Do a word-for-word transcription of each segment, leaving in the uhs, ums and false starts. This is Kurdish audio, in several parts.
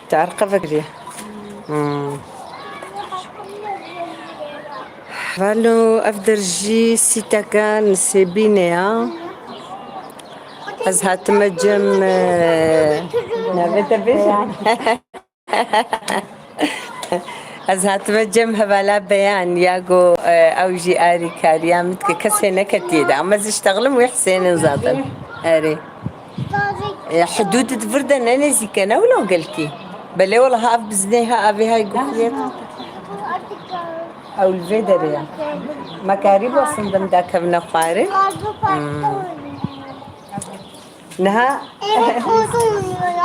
Te erqe vekiriye. Hmm. Valo ev der jî sîteke Nisêbînê ya. Ez hatime cem, e, navê te bêje. Ez hatime cem hevala Beyan ya go, e, ew jî arîkariya min dike. Kesê neketiye de. Ama ez iştexlim wê Husênin zaten. Erê. E, hidûd di vir de ne nêzîk e, ne wilo gelkî. Belê wela ha ev biznê ha avê hay guxiyet. Ew li vê derê ye. Me karî bo sindim dakevne xwarê. Hmm. Niha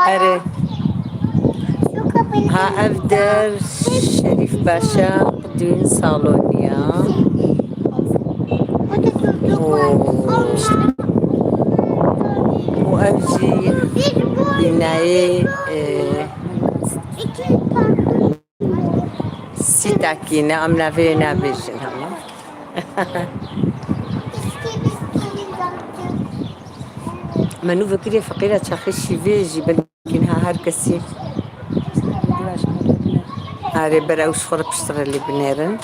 erê. Ha ev der Şerîf Paşa düğün salonu ya. Û, û ev jî bînayê, e, Sîtakî ne, em navê wê nabêjin hema. Me nû vekirê feqîra çaxê şîvê jî belkî niha her kesî. Arê ber ew ji xwe re piştre lê binêrin.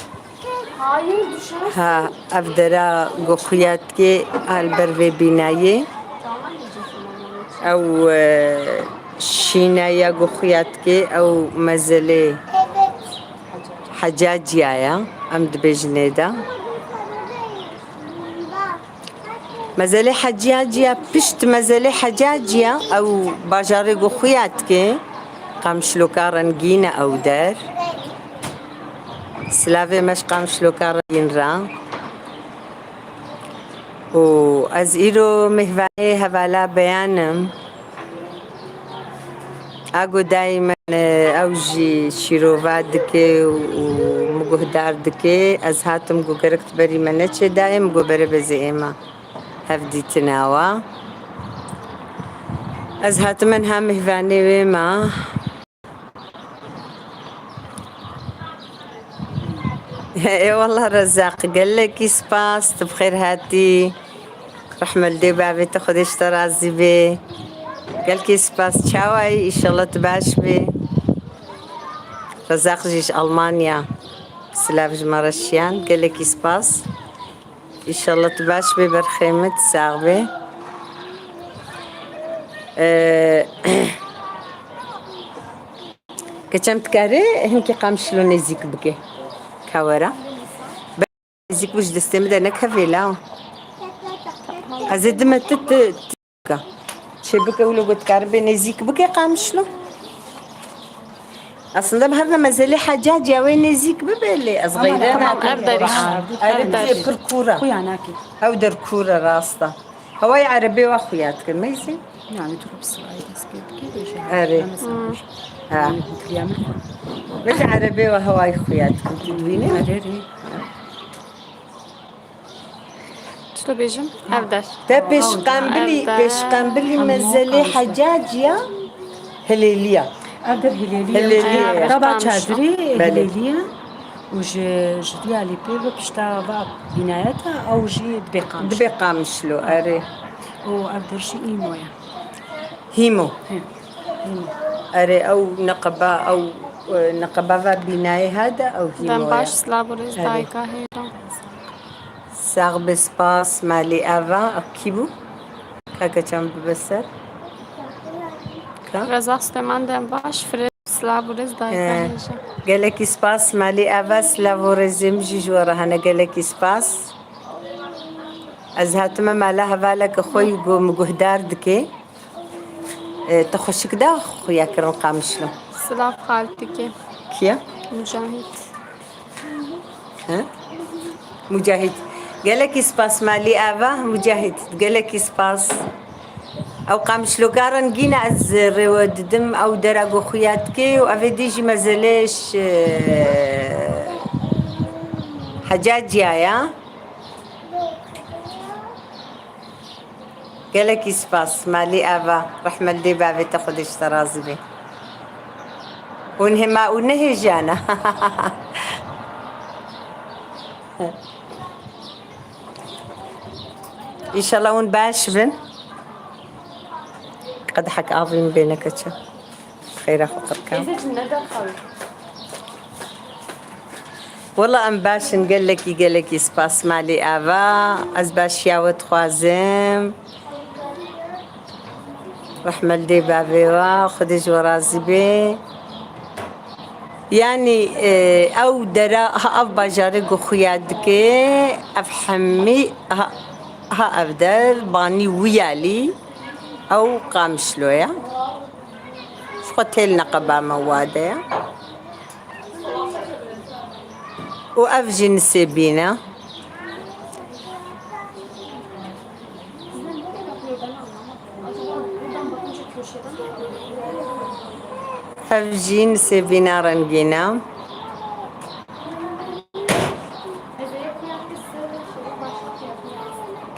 Ha, ev dera go xuya dikê, ha, li ber vê bînayê. Ew, e, şîne ya go xuya dikê, ew mezelê Hecaciya ya, em dibêjinê de. Mezelê Hecaciya, pişt mezelê Hecaciya, ew bajarê go xuya dikê. Qamişloka rengîn e ew der. Silavê me ji qamişloka rengîn re. Û ez îro mêhvanê hevala Beyan im. A go dayê me, ew jî şîrova dike û min guhdar dike. Ez hatim go gerek tu berî me neçê dayê, min go bere bezê êma hevdîtina wa. Ez hatime niha mêhvanê wê ma. Ê wallah Rezaq, gelekî spas, tu bi xêr hatî. Rehme li dê bavê te, Xwedê ji te razî bê. Gelkî spas, çawa yî? Îşallah tu baş bê. Rezaq jî ji Almanya silav ji me re şiyan, gelekî spas. Îşallah tu baş bê, berxê min, tu sax bê. Ee, Keçem dikare hinkî Qamişlo nêzîk bike. Ka were. Be-, nêzîk bû ji destê min de nekevê la. Ez ê dime ti, ti, ti bike. Çê bike wilo got dikare bê nêzîk bike Qamişlo. Aslında bi her ne mezelê Hecaciya wê nêzîk bibe lê ez xeyre nakim. Ev der îş. Ev der îş. Pir kûr e. Xuya nakê. Ew der kûr e, rast e. Hewayê erebê we xuya dike, meyzî? Yani tu bi sırayê dest pê bikî, bêje. Erê. Ha. Xuya min xwe. Bêje erebê we hewayê xuya dike, tu dibînî? Erê, erê. Çi to bêjim? Ev der. Te pêşqembilî, ev der. Pêşqembilî mezelê Hecaciya Hilêliya. Ev der Hilêliya. Hilêliya. Ev der Taba Qamişlo. Çadirê Hilêliya. Belê. Û ji, ji diya lîpê ve pişta va bînayeta ew jî dibê Qamişlo. Dibê Qamişlo, erê. Û ev der jî Îmo ye. Hîmo. He, Hîmo. Erê, ew neqeba, ew, e, neqeba va bînayê hade, ew Hîmo ye. Dem baş, silav û rêz dayika hêja. Sax be, spas, malî ava, ev kî bû? Ka keçan bibe ser. Ka? Rezaq Suleman dem baş, firê silav û rêz dayika hêja. Gelekî spas, malî ava, silav û rêzê min jî ji we re hene, gelekî spas. Ez hatime mala hevaleke xwe yî ku min guhdar dike. E, te xweşik da xuya kirin Qamişlo? Silav xaltikê. Kiye? Mujahid. He? Mujahid. Gelekî spas malî ava, Mujahid. Gelekî spas. Ew Qamişloka rengîn e, ez rêwe didim, ew dera go xuya dike û evê dî jî mezelê ji, e, Hecaciya ya. Gelekî spas, malî ava, rehme li dê bavê te, Xwedê ji te razî be. Hûn hema û nehêjana. Înşallah hûn baş bin. Qedehek avî min bêne keça. Xêra xwe qirka. Teyzeciğim, ne derxalî? Wela em baş in, gelekî, gelekî spas malî ava. Ez başiya we dixwazim. Rehme li dê bavê we, Xwedê ji we razî bê. Yanî, e, ew dera, ha ev bajarê ku xuya dike, ev hemî, ha, ha ev der, banî wiyalî, ew Qamişlo ye. Ji xwe têl neqeba me wade ye. Û ev jî Nisêbîn e. Ev jî Nisêbîna rengîn e.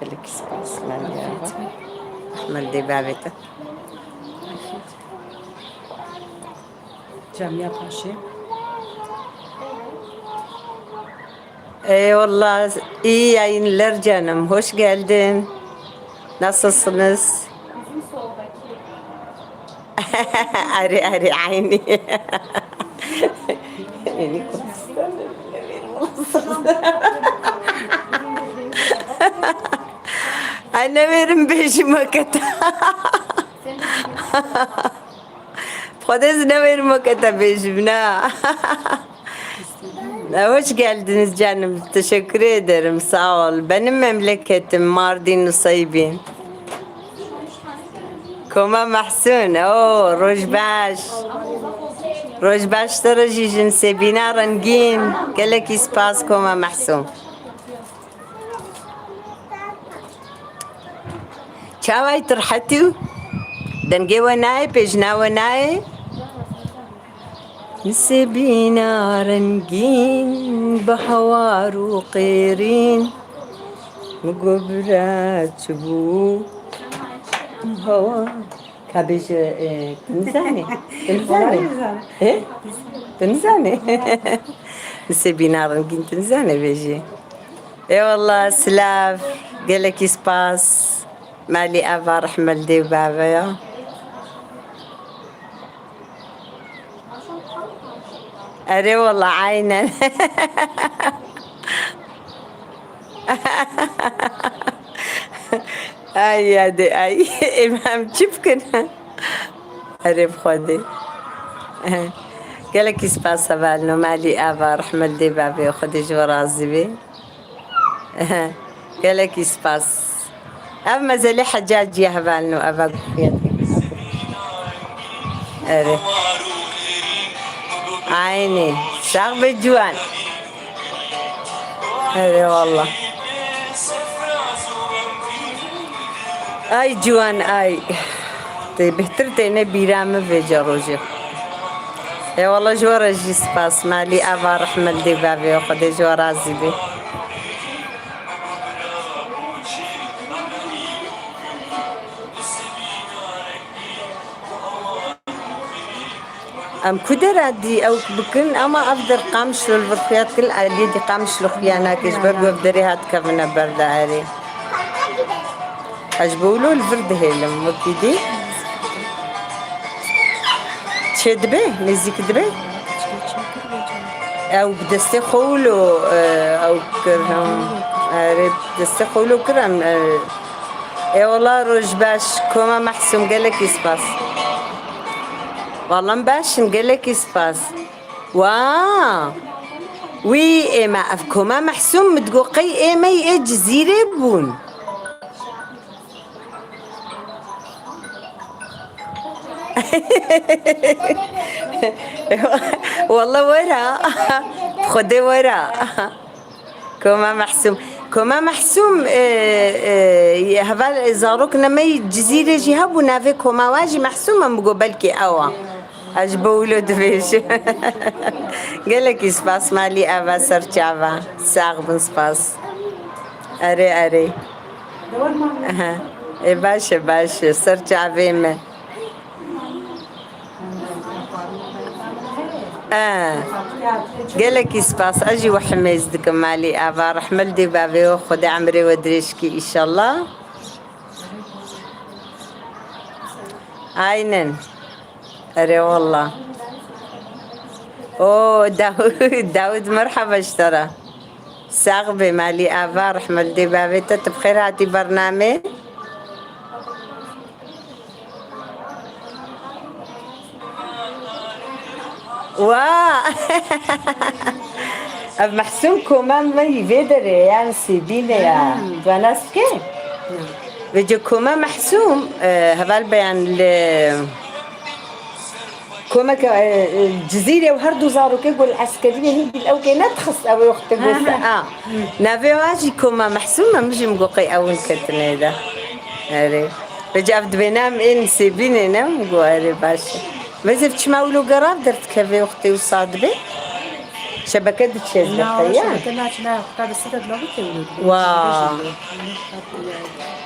Gelekî spas, Meliya. Mel dê bavê te. Camiya Paşê. Eyvallah, iyi yayınlar canım. Hoş geldin. Nasılsınız? Arı arı aynı. Beni konuşsana, ne verim olsun. Ay, ne verim bêjim hakikaten. Xwedê ez newêrim weke te bêjim, ne? Hoş geldiniz canım. Teşekkür ederim. Sağ ol. Benim memleketim Mardin, Nusaybin. Koma Mahsun. Oo, roj baş. Roj baş te re jî jin Sebîna rengîn. Gelekî spas Koma Mahsun. Çawa yî tu rehetî û dengê we nayê, pêjina we nayê? Nisêbîna rengîn bi hawar û qêrîn. Min got bira çi bû? Hawa. Ka bêje, e, tu nizanî? Tu nizanî? He? Tu nizanî? Nisêbîna rengîn tu nizanî bêjî? Ê wallah, silav. Gelekî spas. Malî ava rehme li dê û bavê ya. Erê wallah, aynen. Ay yadê ay. Ê, em çi bikin? Erê bi Xwedê. Gelekî spas hevalno, Malî ava, rehme li dê bavê, Xwedê ji we razî bê. Gelekî spas. Ev mezelê Hecacî ye hevalno, eva guxiya. Erê. Aynî. Sax be ciwan. Erê wallah. Ay ciwan ay. Tê bêhtir têne bîra min vêca rojê. Ê wallah ji we re jî spas. Malî ava rehme li dê bavê, Xwedê ji we razî bê. Em ku dera dî ew bikin, ama ev der Qamişlo li vir xuya dikin, aliyê dî Qamişlo xuya nake, ji ber ku ev derê hat kevine ber de erê. Ez ji bo wilo li vir dihêlim, wekî dî. Çê dibe, nêzîk dibe. Ew bi destê xwe wilo, e, ew kir, ha. Erê, bi destê xwe wilo kir, em, e, Ê wala roj baş, Koma Mehsûm, gelekî spas. Wala em baş in, gelekî spas. Wa! Wî ê me ev Koma Mehsûm, min digot qey ê me yê Cizîrê bûn. Wala wera. Xwedê wera. Koma Mehsûm. Koma Mehsûm, e, e, heval zarok ne me yî Cizîrê jî hebû, navê koma wa jî Mehsûm e, min got belkî ew a. Ez ji bo wilo dibêjim. Gelekî spas, malî ava ser çava. Sax bin, spas. Erê, erê. Aha. Ê, baş e, baş e. Ser çavê me. Eh, gelekî spas. Ez jî we himêz dikim, malî ava. Rehme li dê bavê we, Xwedê emrê we dirêj kî, îşallah. Aynen. Erê wallah. O Dawud, Dawud, merhaba ji te re. Sax bê, malî ava, rehmet dê bavê te, tu bi xêr hatî bernamê. Wa! Ev Mehsûm koma me yî vê derê, yan Sêbîne ya. Hmm. Tu nas dikî? Hmm. Vêce koma Mehsûm, e, heval be, yan li komeke, e, e, Cizîrê û her du zarokê got li eskeriyê hindî li ewkê nedixist, ew ê wextê got. Ha, ha. A. Hmm. Navê wa jî koma Mehsûm e, min jî min got qey ewin ketine de. Erê. Vêce ev dibêne em ên Sêbînê ne, min got erê baş e. Vêze çima wilo gerav derdikeve wextê wisa dibe? Şebeke diçe ez Na, dixeya. Şebeke naçine, heta bi sete dila bike wilo. Wa.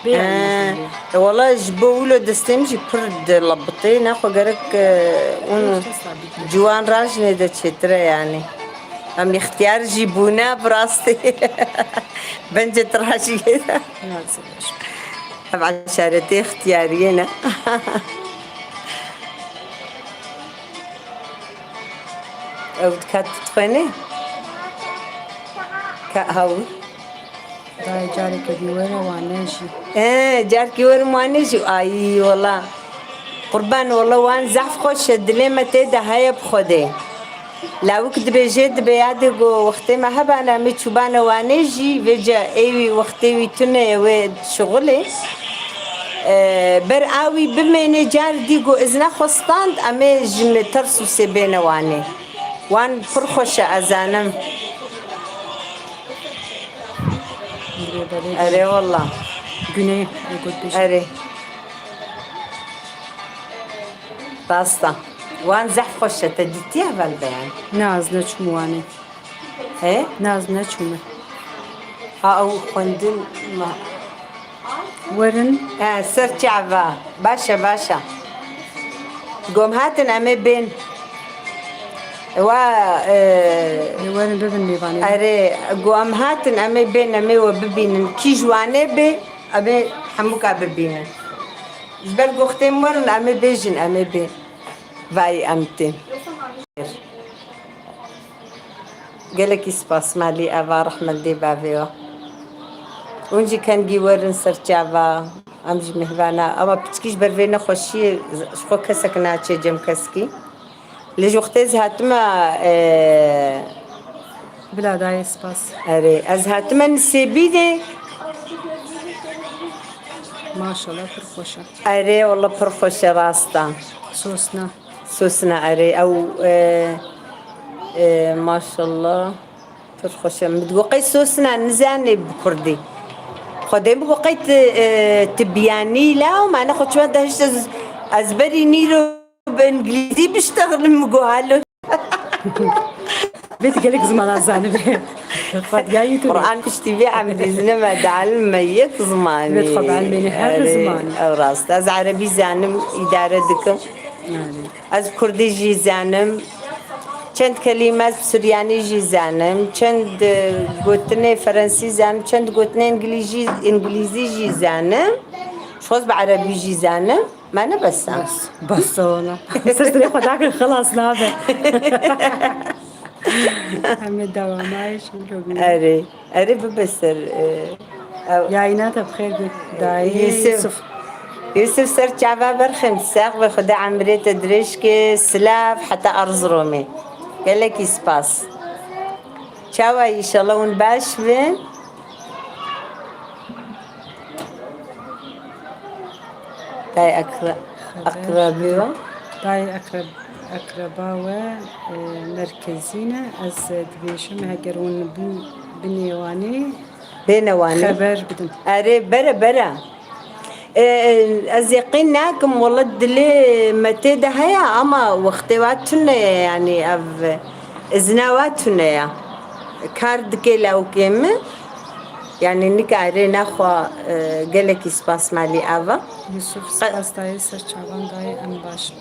Bê He, yanî. E, wala ji bo wilo destê min jî pir dilebitê, nexwe gerek, e, ûn Hiç hesabî. Ciwan rajinê de çêtir e yanî. Em îxtiyar jî bûne bi rastî. Bence tu rajiyê de. Nasıl? Ev eşaretê ixtiyariyê ne. Ew dikat dixwêne? Ka haw. Dayê careke dî were wane jî. He, carkî werim wane jî. Ay, wala. Qurban, wala wan zehf xweş e, dilê me tê de heye bi Xwedê. Lawik dibêje, dibe yadê ku wextê me hebana, em ê çûbane wane jî, vêce êwî wextê wî tune ye, wê şixulê. E, ber awî bimêne, car dî ku izne xwe stand, em ê ji me ters û sê bêne wane. Wan pir xweş e, ez zanim. Erê wala. Güney, e, got bêje. Erê. Rast e. Wan zehf xweş e. Te dîtiye heval beyan? Na, ez neçûm wanê. He? Na, ez neçûme. Ha, ew xwendin ma. Werin. He, ser çava. Baş e, baş e. Gom hatin em ê bên. Wa, e, Ê werin bibin mêvanê. Erê, gom hatin em ê bên, em ê we bibînin. Kî ji wanê bê, em ê hemûka bibînin. Ji ber goxtên werin em ê bêjin, em ê bên. Vay em tên. Gelekî spas malî ava, rehmet dê bavê we. Hûn jî kengî werin ser çava, em jî mêhvana. Ama piçkî ji ber vê nexweşiyê ji xwe kesek naçe cem keskî. Lê ji wextê ez hatime, e, Bila dayê spas. Erê, ez hatime Nisêbînê. Maşallah, pir xweş e. Erê, wala pir xweş e, rast e. Sosna. Sosna, erê, ew, e, e, maşallah, pir xweş e. Min digot qey sosna nizane bi kurdî. Xwedê min got qey ti, e, ti biyanî la, ma ne xwe çima de hişt ez, ez berî nîro bi îngilîzî biştexlim, min got halo. Vê tu gelek zimana zanibe. Fatiha yî tu. Quran piştî vê em dîzine me dielime yek zimanî. Vê xwe bielmêne her Erê, zimanî. Ew rast. Ez erebî zanim, îdare dikim. Erê. Ez kurdî jî zanim. Çend kelîme ez bi suryanî jî zanim. Çend, e, gotinê ferensî zanim. Çend gotinê îngilîzî, îngilîzî jî zanim. Ji xwe ez bi erebî jî zanim. Me ne bes e. Bes, bes e ona. Ser serê xwe dake, xilas nabe. Em ê dewamay şûlo bîne. Erê, erê bibe ser, e, ew. Yayîna te bi xêr be. Dayê Yusuf. Yusuf. Yusuf ser çava berxin, sax be, Xuda emrê te dirêj ke, silav heta Erziromê. Gelekî spas. Çawa, înşallah hûn baş bin. Dayê ekre-, ekrebê we? Dayê ekre-, ekreba we, e, merkezî ne. Ez, e, dibêjim, heger hûn bin-, binê wanê, Bêne wanê. Xeber bidin. Erê, bere, bere. E, e, ez yeqîn nakim, wele dilê me tê de heye, ama wextê wa tune ye, yanî ev izna wa tune ye. Kar dike lawkê min. Yanî nika erê naxwe, e, gelekî spas malî ava. Yusuf, spas dayê ser çavan dayê, em baş in.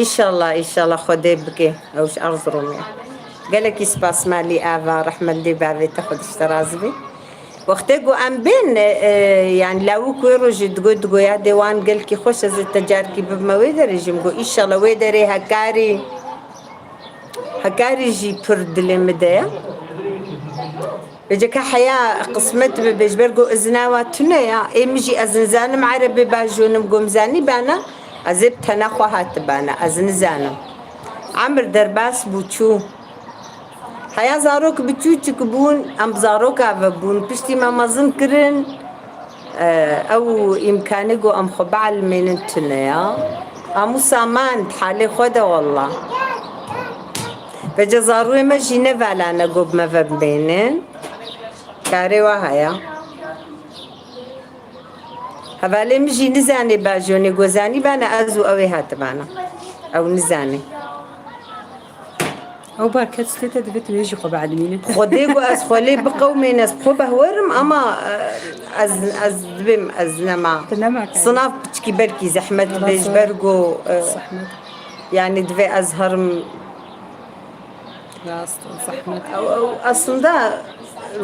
Înşallah, înşallah Xwedê bike. Ew ji Erziromê. Gelekî spas malî ava, rehmet lê bavê te, Xwedê ji te razî be. Wextê ku em bên, e, e, yani lawik wê rojê digot, digoya dê wan gelkî xweş, ez ê te carkî bibime wê derê jî. Min got, "Înşallah wê derê hekarî, hekarî jî pir dilê min de ye." Vêce ka heya qismet bibe, ji ber ku izina wa tune ya. Ê min jî ez nizanim erebê bajonim, ku min zanî bana, ez ê bi tena xwe hatibana, ez nizanim. Emir derbas bû çû. Heya zarok biçûçik bûn, em bi zaroka ve bûn. Piştî me mezin kirin, e, ew îmkanê ku em xwe bielmênin tune ya. Em wisa man di halê xwe de walla. Vêce zarûyê me jî ne vala ne ku bi me ve bimênin. Karê wa haya. Hevalê min jî nizanê bajonê, ku zanî bana ez û ew ê hatibana. Ew nizanê. Ew barket stê te divê tu wê jî xwe bielmînî. Xwedê ku ez xwe lê biqewimên, ez bi xwe behwerim, ama, e, ez, ez dibêm ez nema. Tu nema karî. Sinav piçkî belkî zehmet Wala dibe ji sor. ber ku, e, Zehmet. yani divê ez herim. Rast, zehmet. Ew, ew, aslında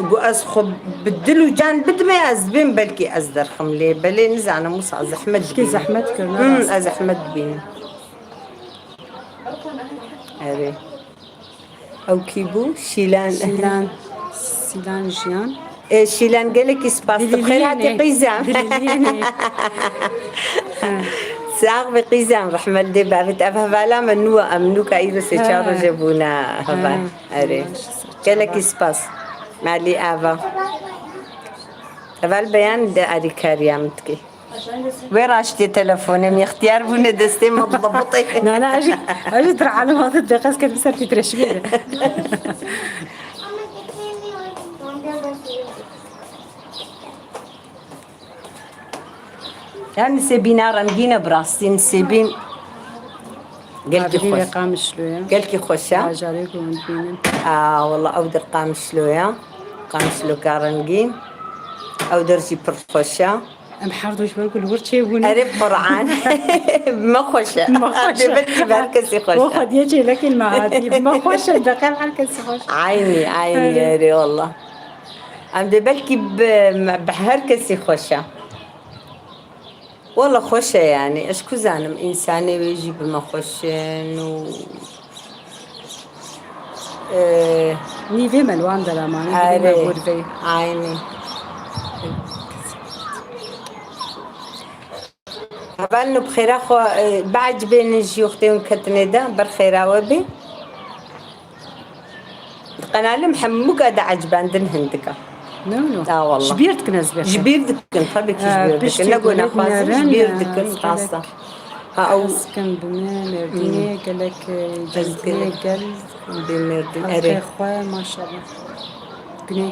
ku ez xwe bi dil û can bidimê, ez dibêm belkî ez derxim lê. Belê nizanim wisa zehmet Pişkî dibînim. zehmet kirine Hmm, rast. ez zehmet dibînim. Erê. Ew kî bû? Şîlan. Şîlan. Şîlan Jiyan. E, Şîlan gelekî spas. Tu bi xêr hatî Dilîliyê ne? qîzem. Dilîliyê ne? Sax be qîzem, rehmet dê bavit. Ev hevala me nû, em nûka îro sê çar Ha. roje bûne heval. Ha. Erê. Gelekî spas. Malî ava. Heval beyan de alîkariya min dikê. Wê raştê telefonê min, ixtiyar bûne destê min dilebitê. Na, na, ez jî, ez jî dir alem hatin deqes kir bi ser titreşimê de. Yani Sêbîna rengîn e bi rastî, Sêbîn gelkî Abidî xweş. Ve Qamişlo ya. Gelkî xweş e. Bajarê ku hûn dibînin. Aa, wala ew der Qamişlo ya. Qamişloka rengîn. Ew der jî pir xweş e. Em her du ji ber ku li wir çêbûne. Erê Qur'an. Me xweş e. Me xweş e. Dê belkî bi her kesî xweş e. Bo xwediyê çêlekên me hatî. Me xweş e, deqem her kesî xweş e. Aynî, aynî, Erê. erê wala. Em dê belkî bi, bi her kesî xweş e. Wala xweş e yani. Ez ku zanim, însanê wê jî bi me xweş in û, e, Nîvê me li wan dera mane, nîvê me Erê. Gurveyê. Aynî. Hevalno bi xêra xwe, e, biecibênin jî wextê hûn ketine de, ber xêra we bê. Di qenalê min hemûka diecibandin hindika. No, no. Ah, wallah. Ji bîr dikin ez bêxim. Ji bîr dikin, tabii ki ji Ha, bîr piştî dikin. Ne ku gulê nexwazin, ji dinêrin, bîr ha, dikin, gelek rasta. Ha, ew Heskin bi me, Mêrdînê, Hmm. gelek, e, Ez cendî, gelek gel. Bê Mêrdîn, Heqê erê. xwe, maşallah. Gunê.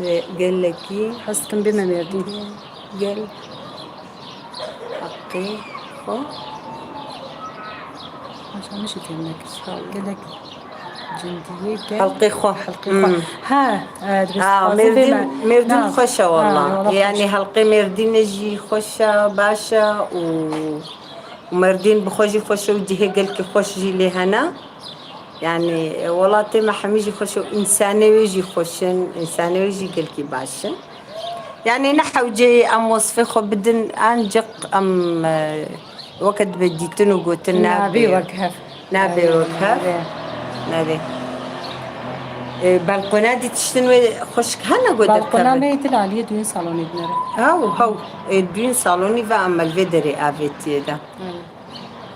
Ve gelekî Heskin bê me Mêrdîn. gel. Heqê xwe. Maşallah, min jî fêm nekir. Gelek cindiyê gel. Helqê xwe. Helqê xwe. Hmm. Ha, e, dibê Aa, spazê vê Mêrdîn, me. Mêrdîn Na. xweş e Ha, wala. wala xweş. Yani helqê Mêrdînê jî xweş e, baş e û, û Mêrdîn bi xwe jî xweş e û cihê gelkî xweş jî lê hene. Yani, e, welatê me hemî jî xweş e û însanê wê jî xweş in, însanê wê jî gelkî baş in. Yani ne hewceyê em wesfê xwe bidin, ancaq em, e, weke dibe dîtin û gotin Nabê nabe. wek hev. Nabê Aynen, wek hev. nabê. Nabê. E, balkona dî tiştin wê xweşik hene ku Balkona derkeve? me yê dil aliyê düğün salonê dinere. Haw, haw. E, düğün salonî ve em li vê derê avêtiyê de. Aynen.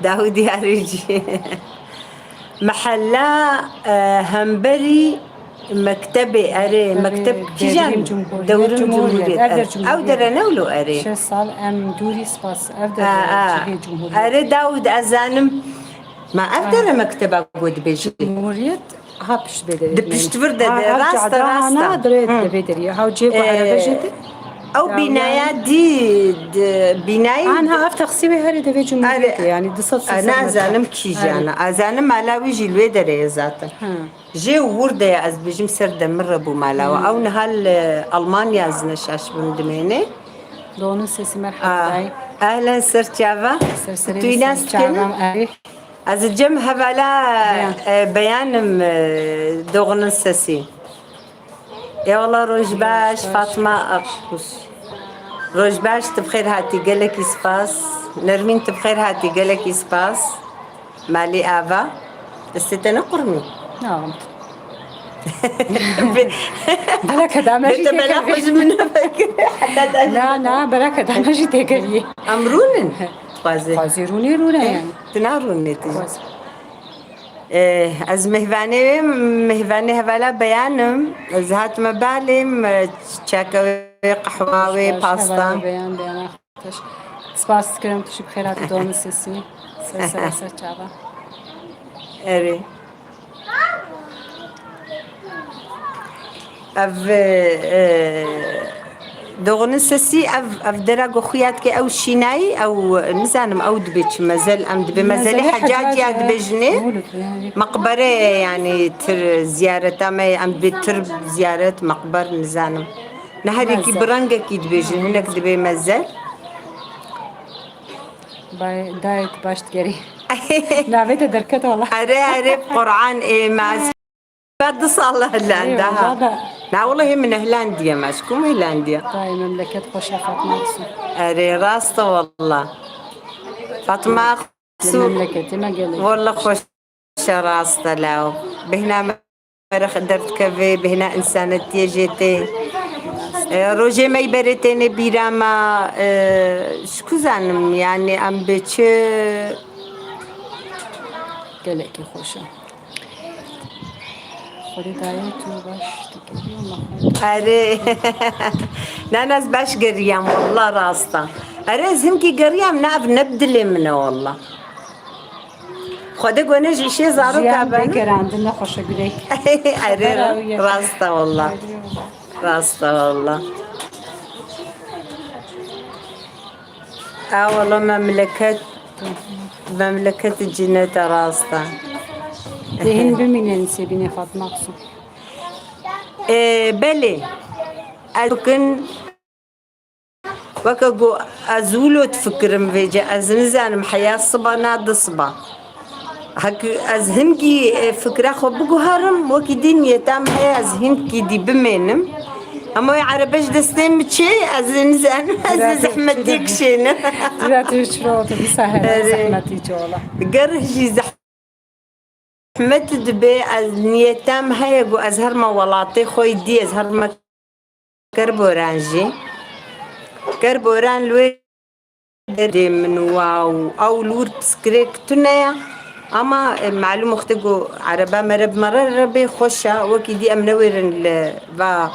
Dawî diyarê jî. Mehella, e, hemberî mektebê, erê, Mektebê mekteb kîjan? Devrim Cumhuriyet. Devrim Cumhuriyet. Cumhuriyet, Ev der evet. Ew Cumhuriyet. dere ne wilo erê? Şeş sal em dûrî spas. Ev der Ha, ha. cihê Cumhuriyet. Erê Dawîd, ez zanim. Ma ev Ha. dere mekteba ku dibêjî? Cumhuriyet ha pişt vê derê Di dibînin. pişt vir de Ha, de, ev rast e, cadra rast e. ana dirê Hı. de vê derê. Ha cihê ku Ee, erebe jê de. Ew Ya, bînaya yani dî, di, bînayî An ha ev texsî wê herê devê Cumhuriyetê, Are- yani du sed sê sed metre. Nazanim kîjan e. Are. Azanim mala wî jî li wê derê ye zaten. Ha. Jê û wir de ye, ez dibêjim ser demir re bû mala we. Hmm. Ew niha li Almanya, ez ne şaş bim, dimêne. Doğunun sesi, merhaba Ah, dayı. Ehlen serçava. Serserê Tu yî nas dikin? Çağlam, Arif. Ez li cem hevala, Beyan. e, Beyanim, e, Doğunun sesi. Ê wela roj baş, Fatma Akkuş. Roj baş, tu bi xêr hatî, gelekî spas. Nermîn, tu bi xêr hatî, gelekî spas. Malî ava. Destê te ne qurmî? Na. Beleke dame jî Bête bela têkevê. Xwe ji min vekir. Heta te Na, na, beleke dame jî têkeviyê. Em rûnin. Dixwazê. Dixwazê rûnê, rûne yani. Tu narûnê tu. Dixwazê. Eh, ez mêhvanê wê, mêhvanê hevala Beyan im. Ez hatime balê, me çeke wê, qehwa wê, Baş, pasta. Hevala Beyan, Beyan Aktaş. Spas dikirim, tu jî bi xêr hatî Doğan'ın sesi. Ser, ser, ser çava. Erê. Ev, e, Doğu'nun sesî, ev, ev dera ku xuya dike ew şînayî, ew, nizanim, ew dibê çi mezel, em dibê mezelê Mezelê Hecaciya Hecaciya. Dibêjinê. Mûlid, yani. Meqbere, yani, tir ziyareta me, em dibê tir ziyaret, meqber, nizanim. Neherekî Mezel. Bi rengekî dibêjin, hinek dibê mezel. Bay-, dayê tu baş digerî. Navê te derket wala. Erê, erê, Qur'an ê me. Ve du sal Helen Eyvallah daha. Da. Na, wallahî min Helen diye, me ji ku me Helen diye. Dayê memleket xweş e Fatma Aksu. Erê, rast e wallah. Fatma Aksu. Memleketê me gelek. Wallah xweş e, rast e law. Bêhna me re derdikeve, bêhna însanetiyê jê tê. E, rojê me yî berê têne bîra me, e, ji ku zanim, yani em bi çi Gelekî xweş e. Xwedê dayê tu baş dikevî, Allah xwe. Erê. Na, na, ez baş geriyam, wallah rast e. Erê, ez hinkî geriyam, na, ev ne bi dilê min e, wallah. Xwedê gone ji îşê zaroka Jiyan bene. Bê gerandin, ne xweş e gulê. Erê, rast e, wallah. Rast e, wallah. A wala memleket, memleket cennet e, rast e. Dê hîn bimînin Sêbînê Fatma Aksu. Ê, belê. Ez kin, weke ku ez wilo difikirim vêce, ez nizanim heya siba na di siba. Hek ez hingî, e, fikra xwe biguherim, wekî dî niyeta min heye ez hingkî dî bimênim. Hema wê erebe ji destê min çê, ez ê nizanim, ez ê Zira tu, zehmetî tu, kişênim. Zira tu çiro otobûsa here, Erê. Zehmetî çi wala. Ger jî zehmet dibe, ez niyeta min heye ku ez herme welatê xwe yî dî, ez herme Kerboran jî. Kerboran li wê derdê min wa û ew li wir piskirêk tune ye. Ama, e, malûm wextê ku ereba mere bi mere re bê xweş e, wekî dî em newêrin li va,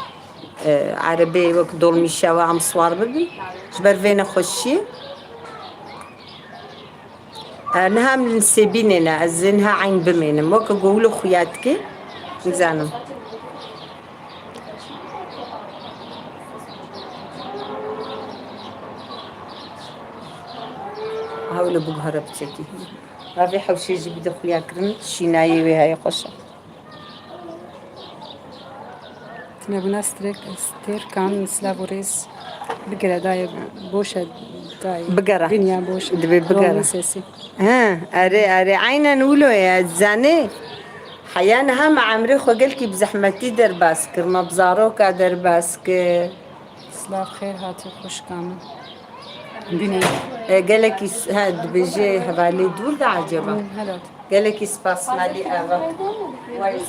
e, erebê wek dolmîşa we em siwar bibin. Ji ber vê nexweşiyê. E, niha em li Sêbînê ne, ez ê niha eyn bimênim. Weke ku wilo xuya dike, nizanim. Aha, wilo biguhere biçekî. Ev ê hewşê jî bide xuya kirin, şînayê wê heye xweş e. Tinebûna strek-, stêrkan, silav û rêz bigire dayê, boş e dayê. Bigere. Dinya boş e. Dibê bigere. Doğanın sesi. He, erê, erê. Aynen wilo ye, zanê. Heya niha me emrê xwe gelkî bi zehmetî derbas kir, me bi zaroka derbas kir. Silav, xêr hatî xwişka min. Bîne. E, gelekî s-, he, dibêje hevalê dûr de acaba? Hı, herhalde. Gelekî spas malî ava. Way.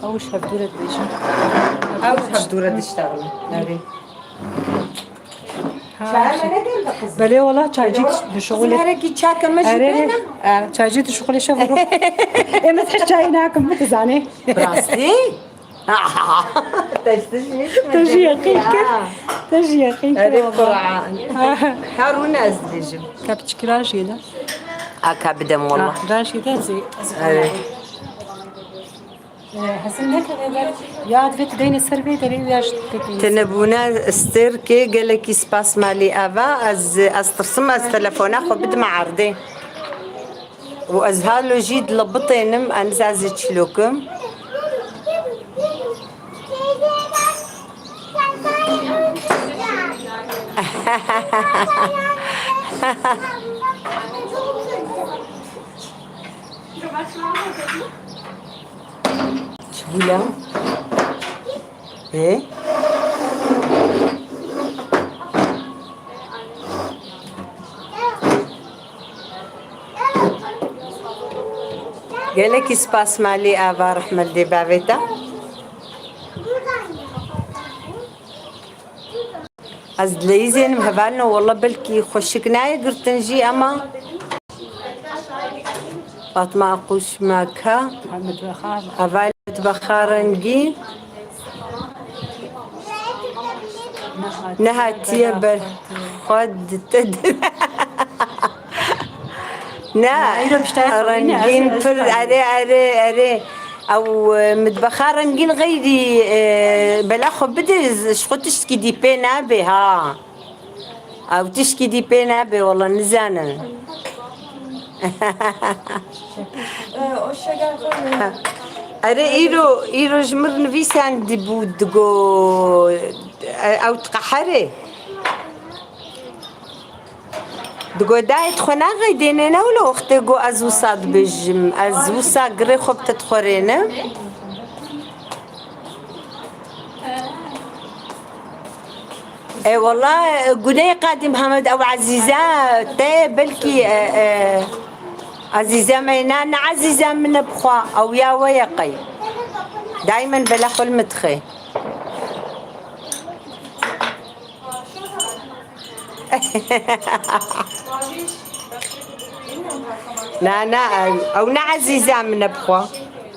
Ew ji hevdû re dibêjin. Ew ji hevdû re diştexilin. Erê. Ha, belê wala çaycî dişuxulê. Herekî çake me jî Erê, bêne. Çaycî dişuxulê şev û roj. Ê, ez hiç çayî nakim, tu zanê. Bi rastî? Te ji tişt Te jî yeqîn kir. Te jî yeqîn kir. Erê wala. Qur'an. Ha. Her rûne ez dibêjim. Ka piçikira jî de. A ka bidem wala. Ha, ra jî de ez ê, ez ê Erê. Hesin nekeve ber, ya divê tu deyne ser vê derê û ya ji tekî. Tenebûna stêrkê gelekî spas malî ava, ez, ez tirsim ez telefona xwe bidim erdê. û ez halo jî dilebitênim, ez nizam ez ê çilo kim. Çi bû la? Ê? Gelekî spas malî ava, rehmet dê bavê te. Ez dileyîzênim hevalno, walla belkî xweşik nayê girtin jî, ema Fatma Aquş Maka, Heval Mitbexa Rengîn, nehatiye ber xwe dite. Ne, Îro pişta rengîn pir, erê, erê, erê. Ew, e, mitbexa rengîn xeyrî, e, bela xwe bide, ji xwe tiştkî dî pê nabe, ha. Ew tişkî dî pê nabe, wala nizanim. Erê, îro, îro ji mir nivîsandibû, digo, e, ew diqeherê. Digo dayê, tu xwe naxeydênê, ne wilo wextê go ez wisa dibêjim, ez wisa girê xwe bi te dixwerênim. E, wela, e, guneyê Qadî Mihemed, ew Ezîze te, belkî, e, e, Ezîze me, na, ne Ezîze min e bixwe, ew ya we ye qey. Daymen bela xwe li min dixê. Na, na, ew, ew ne Ezîze min e bixwe.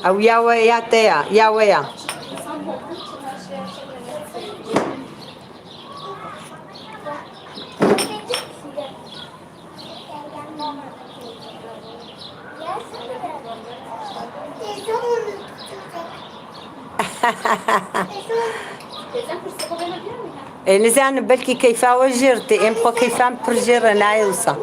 Ew ya we, ya te ya, ya we ya. Ê, nizanim, belkî keyfa we jêr tê, êm xwe keyfa min pir jêr e, nayê wisa.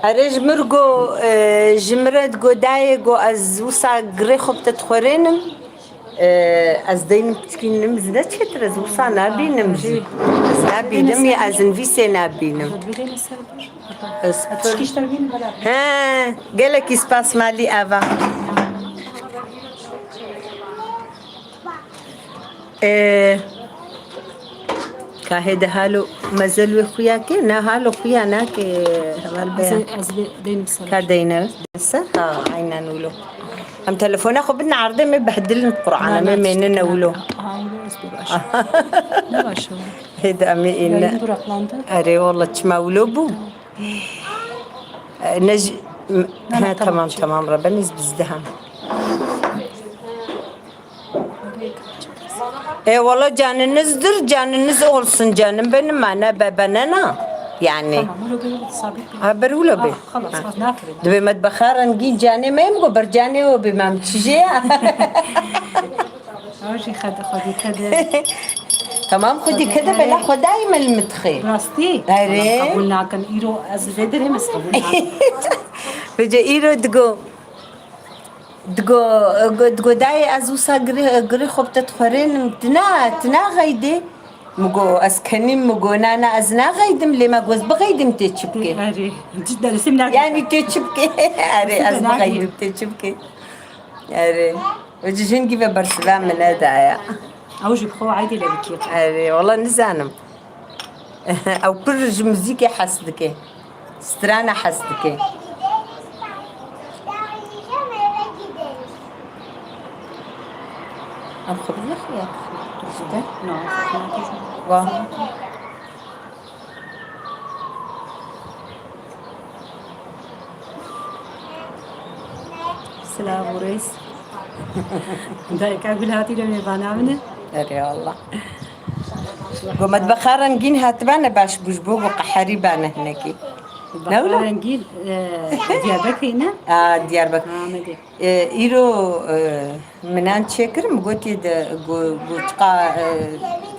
Erê, ji mir go, e, ji mir re digo dayê go ez wisa girê xwe bi te dixwerênim. E, ez deynim piçkî nim zine çêtir, ez wisa nabînim jî. Ez nabînim ya, ez nivîsê nabînim. Ez pir... He, gelekî spas malî ava. Ee, ka hêde halo mezel wê xuya ke, na halo xuya nake, heval be. Ez, ez bê, deynim ser. Ka deyne ser? Ha, aynen wilo. Em telefona xwe bidin erdê, me behdilin Qur'ana, me mênine wilo. Ha, wilo ez bê baş. Ne baş o. Hêde em ê êne. Yayın duraklandı. Erê, wala çima wilo bû? Tamam. E, ne ji, m-, ha, tamam, tamam, tamam, Rabben, ez bizdiham. E, wala canınızdır, canınız olsun canım benim, ma ne be, be ne na. Yani. Tamam, öyle böyle sabit bir... Ha, ber wilo be. Ah, halas, ha. Bak, ne yapayım? Dibe metbexa rengîn canê me, em go ber canê o be, mam çije ya. Ew jî xede, xwedî kede. Tamam, xwedî kede, bela xwe dayî me li mitxê. Rastî? Erê. Qebûl nakim. Îro ez vê derê me qebûl nakim. Vêce îro digo, digo, digo dayê ez wisa girê, girê xwe bi te dixwerênim. Tina, tina xeydê. Min go ez kenîm, min go na, na, ez naxeydim, lê me go ez bixeydim tê çi bike? Erê. Cidden, isim ne? Yani tê çi bike? Erê, ez bixeydim tê çi bike? Erê. Wecî jingî ve bersiva min nedaye. Ew jî bi xwe aydê lê bikî. Erê, wala nizanim. Ew pir ji muzîkê hes dike. Strana hes dike. Em xwe bi yek ya. Wa. Silav û rêz. Dayika Gul hatî de mêvana min e. Erê Allah. Go metbexa rengîn hatibane baş bû ji bo go qeherî bane hinekî. Bahar Engîl, e, Diyarbekirî ne? A, Diyarbekir. Ha, Amedê. E, îro, e, minan çêkirim, gotî de, go-, goçqa, e,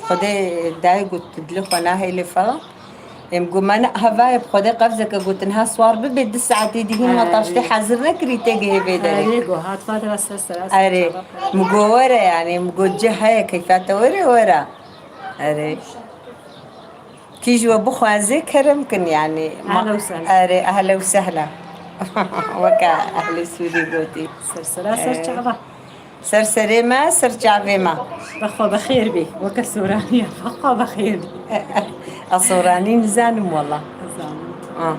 Xwedê dayê got, tu dilê xwe nahêlê falan. Em got, me ne, hevayê bi Xwedê qevzeke gotin, ha swar bibe, du saetê dî hîn me taştê hezir nekirî, tê gihê vê derê. Erê, go, hat va de ser ser, ser Erê, çava. Mi got, were, yani, mi got, cih heye, keyfa te were, were. Erê. Kî ji we bixwaze kerem kin, yanî. Ehla û sehla. Erê, ehla û sehla. Weke ehlê Sûrî gotî. Ser sera, ser çava. Ser serê me, ser çavê me. Bexwe bexêr bî. Weke Soranî ye. Bexwe bexêr bî. Ez Soranî nizanim wela. Nizanim. Ha.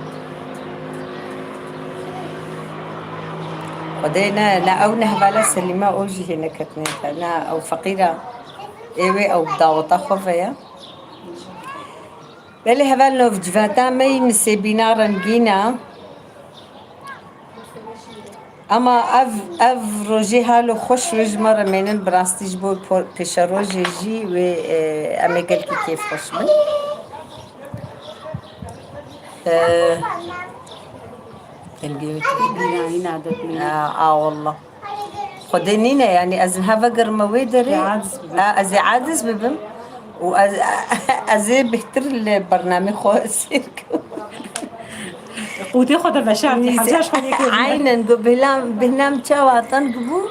Xwedê ne, ne ew ne hevala Selîma, ew jî hê neketine. Ne ew feqîra. Ê wê ew daweta xwe ve ye. Belê hevalno, civata me yî Nisêbîna rengîn e. Ama ev, ev rojê halo xweş wê ji me re mênin, bi rastî ji bo po-, pêşerojê jî wê, e, em ê gelkî kêfxweş bin. E, dengê wê tê. Bîranîna derdimîne. A, a, wallah. Xwedê nîne, yanî ez niha vegerime wê derê. Ê aciz bibim. A, ez ê aciz bibim û ez, ez ê bêhtir li bernamê xwe sêr kim. Qûtê xwe de veşartî, hemşa ji xwe yekê bû. Aynen, got, bêhna, bêhna min çawa teng bû,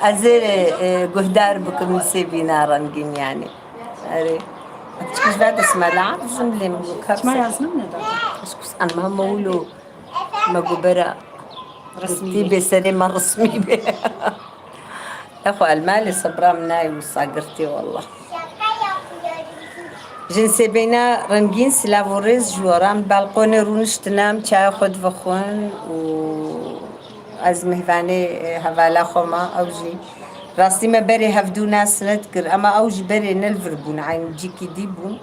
ez ê, e, guhdar bikim Nisêbîna rengîn yanî. Erê. Piçkî ji ve destmala dizim lê min got, çima yaznim ne da? Ez kus anma mewlo. Me got bera. Resmî bê. Bê serê me resmî bê. Exwe el malê sebra min nayê wisa girtê wallah. Ji Nisêbîna rengîn silav û rêz ji we re. Em balqonê rûniştine, em çaya xwe divexwin û ez mêhvanê, e, hevala xwe me, ew jî. Rastî me berê hevdû nas nedikir, ema ew jî berê ne li vir bûn, eyn cîkî dî bûn.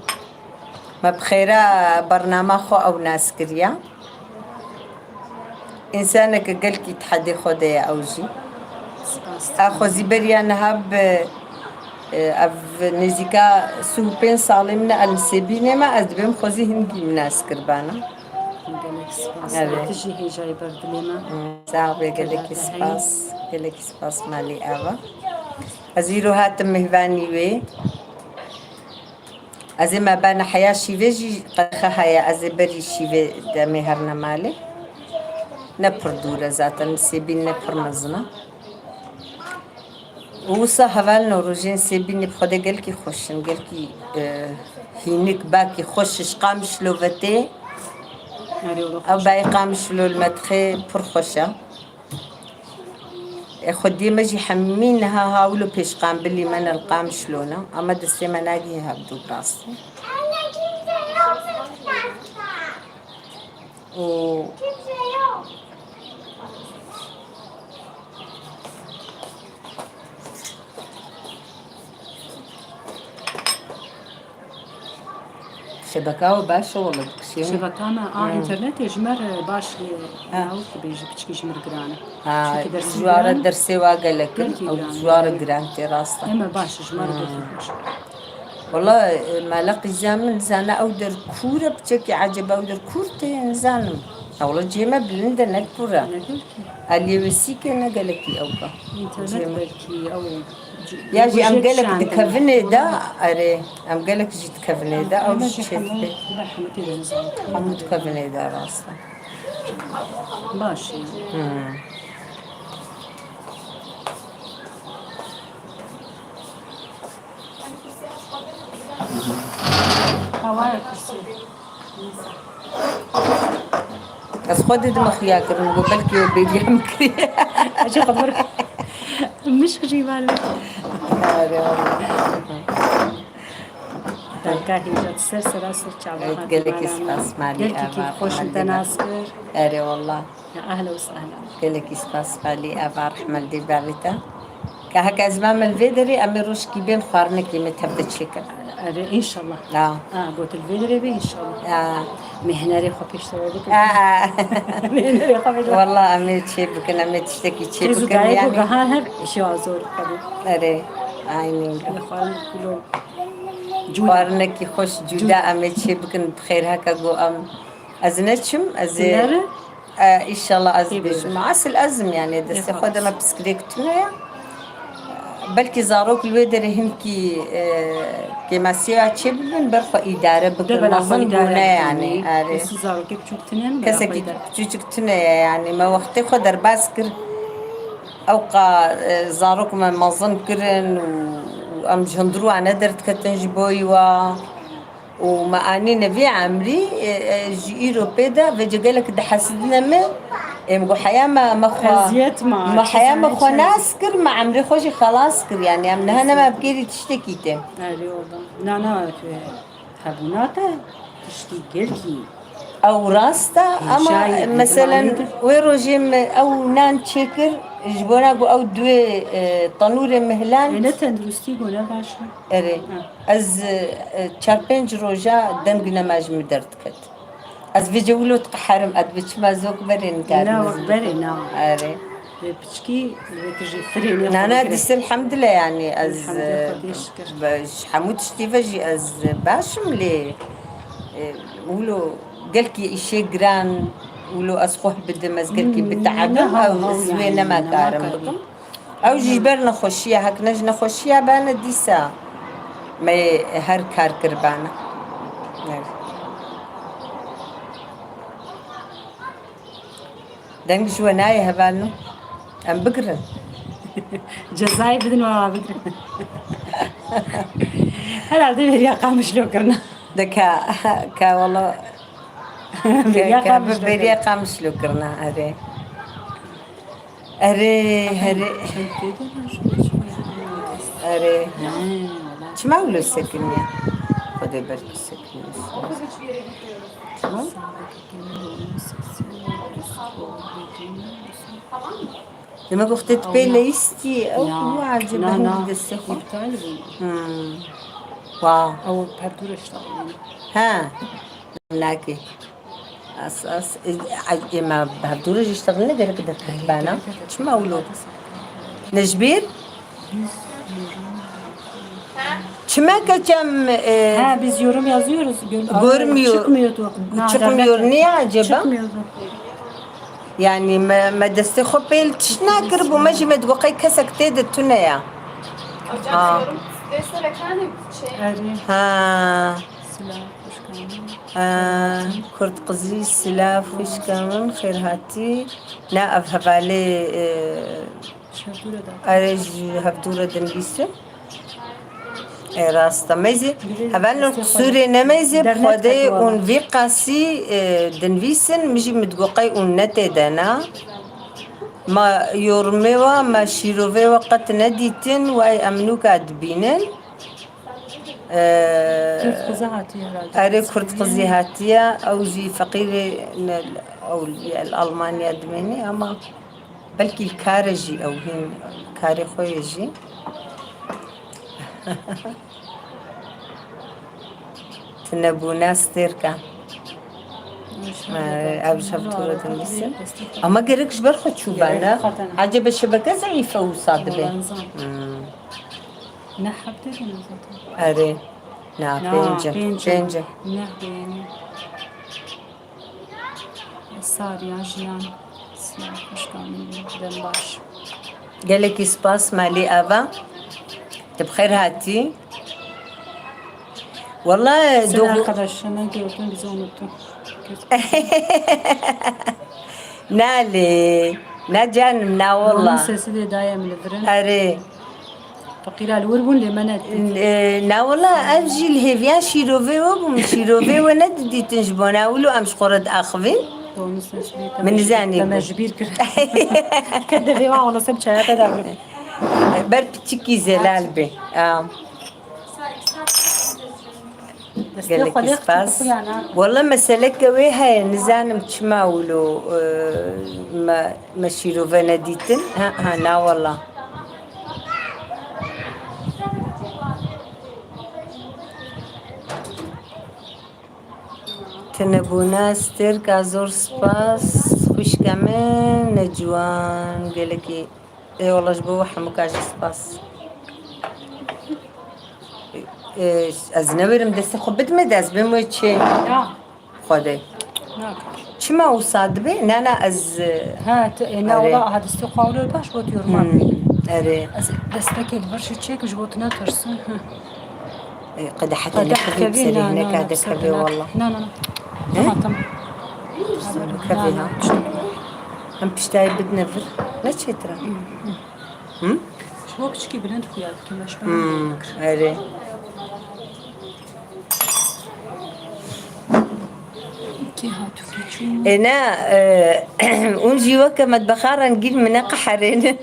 Me bi xêra bernama xwe ew nas kiriye. Însaneke gelkî di hedê xwe de ye ew jî. Spas. A xwezî beriya niha bi, e, ev nêzîka sî û pênc salê min e, ez Nisêbînê me, ez dibêm xwezî hingî min nas kiribana. Gelek spas. Evet. Tu jî hêjayî ber dilê me. Hmm, sax be, gelekî spas. Gelekî spas malî ava. Ez îro hatim mêhvanî wê. Ez ê me bane heya şîvê jî qedexe heye, ez ê berî şîvê demê herine malê. Ne pir dûr e zaten, Nisêbîn ne pir mezin e. Û wisa hevalno rojên Nisêbînê bi Xwedê gelkî xweş in, gelkî, e, hînik, bakî xweş, ji Qamişlo ve tê. Ew bayê Qamişlo li me dixê pir xweş e. E, xwediyê me jî hemî niha ha wilo pêşqambilî me ne li Qamişlo ne. Ama destê me nagihê hevdû bi rastî. Û Şebeka we baş e wele dikişînin. Şebeka me, a, hmm, înternetê ji me re baş, e, ha, navik dibêje, piçkî ji me re giran e. Ha, çünkü dersê ji ware giran, dersê wa gelek in, gelkî ew giran, ji ware giran tê rast e. Eme baş e, ji me re gelkî baş e. Wela, e, mala qîza min nizane ew der kûr e, piçekî ecêb ew der kûr tê, nizanim. Ha, wela cihê me bilind e, ne kûr e. Ne gelkî. Aliyê wê sîk e, ne gelekî ew e. Înternet cihê me belkî ew. Ya jî em gelek di kevinê de, erê, em gelek jî di kevinê de, ew jî çêdibe. Hemû di kevinê de, rast e. Baş e. Hmm. Hawaya kursî. Ez xwe didime xuya kirin, got belkî we bêriya min kiriye. Ece xwe mir. Mişk jî var. Are, are. Danka hêja, ser sera ser çava. Evet, gelekî spas malî. Gelkî xweş in te nas kir. Erê wallah. Ya ehla û sehla. Gelekî spas malî, eva rehmel dê bavê te. Ka heke ez mame li vê derê, em ê rojkî bên xwarinekê me tev de çêkin. Erê, înşallah. Ya. Ha, gotin vê derê be înşallah. Ya. Mêhnerê xwe pêştewa bikin. Ha, ha. Mêhnerê xwe pêştewa. Wallah, em ê çê bikin, em ê tiştekî çê bikin. Têz û dayê ku yani. Gehan her şiya zor xwedî. Erê, aynen. Ya xwarin kulo. Cuda. Xwarinekî xweş cuda em ê çê bikin, bi xêr heke got em Ez neçim, ez ê, Nere? E, îşallah ez Ê bêjim. Bêjim. Asil ez im, yani, destê Ê xwe de me xweş. Piskirêk tune ye. Belkî zarok li wê derê hinkî, e, kêmasiya çê bibin, ber xwe îdare bikin. De bela xwe Mezin îdare bûne, bikin, yani. Ê. Erê. Kesî zarokê biçûk tune ne, bela Kesekî xwe îdare. Biçûçik tune ye, yani. Me wextê xwe derbas kir. Ewqa, e, zarok me mezin kirin û, û em ji hundirû ane derdiketin ji bo wa. Û me anîne vî emrî, e, e, ji îro pê de vêce gelek dihesidine min. Êm got heya me, me xwe, Eziyet ma, me heya me çi xwe zehmet nas kir, me emrê xwe jî xelas kir. Yani em niha nema Eziyet. Bikêrî tiştekî tê. Erê, orada. Na, na, hebûna te tiştî gelkî. Ew rast e, ama Hêjayî, mesela, îtibarî de. Wê rojê me ew nan çêkir, ji bona ku ew duê, e, tenûrê mihlan. Ê, ne tenduristî ku ne baş e. Erê. Ha. Ez, e, çar pênc roja deng nema ji min derdiket. Ez vêce wilo diqeherim, ez bi çima zok berê nikarim. Na, ez wek berê, na. Erê. Vê piçkî, vê tu jî firê nê xwe Nana bigire. Dîs elhamdülillah, yani ez, Elhamdülillah, Xwedê şikir. Be-, ji hemû tiştî ve jî ez baş im lê, e, wilo gelkî îşê giran, wilo ez xwe bidim, ez gelkî Hmm, biteebim, ne, ha, ew ha, ez wê yani, nema nema karim karî. Bikim. Ew jî ji ber nexweşiya, hek ne ji nexweşiya bane dîsa me her kar kiribane. Evet. Deng ji we nayê hevalno. Em bigirin. Cezayê bidin, wa bigirin. Herhalde beriya Qamişlo kirina. De ka, ka wala. Beriya ka, ka Qamişlo beriya kirina. Qamişlo kirina, erê. Erê, erê. Erê. Çima wilo sekiniye? Xwedê belkî sekiniye. Tamam. Demek wextê tu pê leyîstî, ew Ya. Û acaba Na, na. Hindî destê xwe? İptal bû. Hmm. Wa. Ew perdû re işte. Ha. Nakê. As, as, e, e, ema bi hevdû re jî iştexil ne gerek derketibana. Çima wilo? Ne ji bîr? Çima keçem, e, Ha, biz yorum yazıyoruz. Gör-, görmüyor. Çıkmıyordu. Na, çıkmıyor. Devlet niye acaba? Çıkmıyordu. Yani me, me destê xwe pê li tişt nakiribû, me jî me digot qey kesek tê de tune ya. Hocam, ha. Yorum istiyorsan efendim, şey. Erê. Ha. Silav, hoş geldin. Ha, Kurd qizî, silav, xwişka min, xêr hatî. Ne, ev hevalê, e, Ji hevdû re de. Erê, ji hevdû re dinivîsim. E, rast e. Meyzê, hevalno qisûrê ne meyzê, bi Xwedê hûn vî qasî, e, dinivîsin, min jî min digot qey hûn ne tê de ne. Ma yorumê wa, ma şîrovê wa qet nedîtin, way em nûka dibînin. E, Kurd qizî hatiye herhalde. Erê, Kurd qizî hatiye, ew jî feqîrê ne, ew li Almanya dimênê, ama Belkî li kar e jî ew hîn karê xwe ye jî. Tunebûna stêrka. Ev ji hev tu re dinivîsin. Ama gerek ji ber xwe çûba ne? Acebe şebeke zeîf e wisa dibe. Hmm. Ne hevdê ne zaten. Erê. Na, Na, pênc e. Pênc e. Pênc e. Ne bênî. Sariya jiyan. Silav, xweşka min, dem baş. Gelekî spas malî ava. Tu bi xêr hatî. Wala Sen dox- arkadaşlarına gördün, bizi unuttun. Nalê. Na canim, na Onun wala. Sesi de daim li vir in. Erê. Feqîra li wir bûn lê me nedît. E, na wala, ev jî li hêviya şîrovê we bû, min şîrovê we nedidîtin ji bona wilo em ji xwe re diaxivîn. Min nizanî. Te me ji bîr kir. Ke devê wa wala sem çaya te dagrim. Ber piçikî zelal bê. A. Gelekî spas. Wala meseleke wê heye, nizanim çima wilo, e, me, me şîrove nedîtin. Ha, ha, na wala. Tenebûna stêrka zor spas, xwişka min, ne ciwan, gelekî. Ê wala ji bo we hemûka jî spas. Ê, ez newêrim destê xwe bidime de ez bêm wê çê. Ya. Xwedê. Naka. Çima wisa dibe? Na, na, ez, e, Ha, tu, e, na, Erê. Wala hadistê xwe ewle baş bot yoruma. Hmm, erê. Ez destekê li vir jî çêk ji bo tu netirsin. E, qedehete Qedeh nekevê kevê, biserê, na, na, nekade na, kevê na. Wala. Na, na, na. He? Tamam, tamam. Kevê, Na, ha. na. Hem piştayê bidine vir. Ne çêtir e? Hı? Ji bo piçikî bilind xuya dikim, ez ji bo Hmm, erê. Kê hatûkî çû? Ê ne, e, hûn jî weke metbexa rengîn min neqeherênin.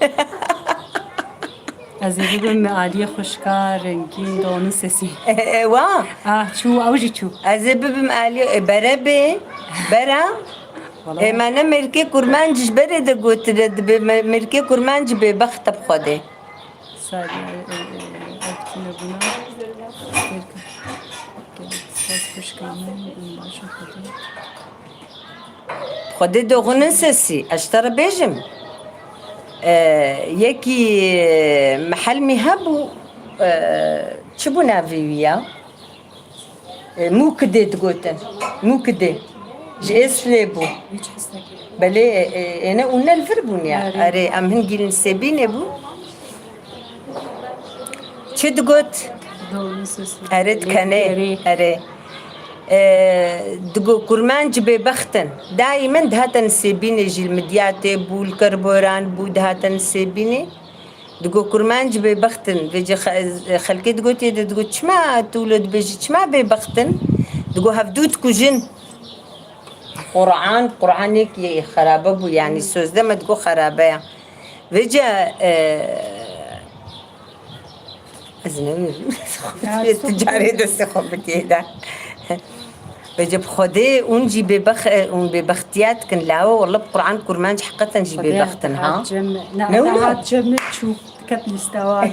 Ez ê bibim aliyê xwişka rengîn donû sesî. E, e, wa? Ah, çû, ew jî çû. Ez ê bibim aliyê, e, bere bê, bera. Wala. E, me ne mêrkê kurmanc ji berê de gotine, dibe me-, mêrkê kurmanc bêbext e bi Xwedê. Sariya, e, e, e, ev tîne bûna. Spas xwişka min, em baş in Xwedê. Xwedê doxunin sesî, ez ji te re bêjim. E, yekî, e, mihelmî hebû, e, çi bû navê wî ya? E, Mûkidê digotin. Mûkidê. Ji Êslê bû. Belê, e, e, êne û ne li vir bûn ya. Erê. Erê, em hingî li Nisêbînê bû. Çi digot? Erê dikenê. Erê. E, digo kurmanc bêbext in. Daîmen dihate Nisêbînê jî li Midyatê bû, li Kerboran bû, dihate Nisêbînê. Digo kurmanc bêbext in. Vêce xe-, xelkê digotiye de digo çima tu wilo dibêjî, çima bêbext in? Digo hevdû dikujin. Quran, Quranekî xerabe bû, yanî sözde me digo xerabe ya. Vêce, e, ez ne tu carê destê xwe bitiyê de. Vêce bi Xwedê hûn jî bêbex-, hûn bêbextiya dikin lawo, wele bi Quran kurmanc heqeten jî bêbext in, ha? Ne wilo? Hat cem çû, ket lîstewa.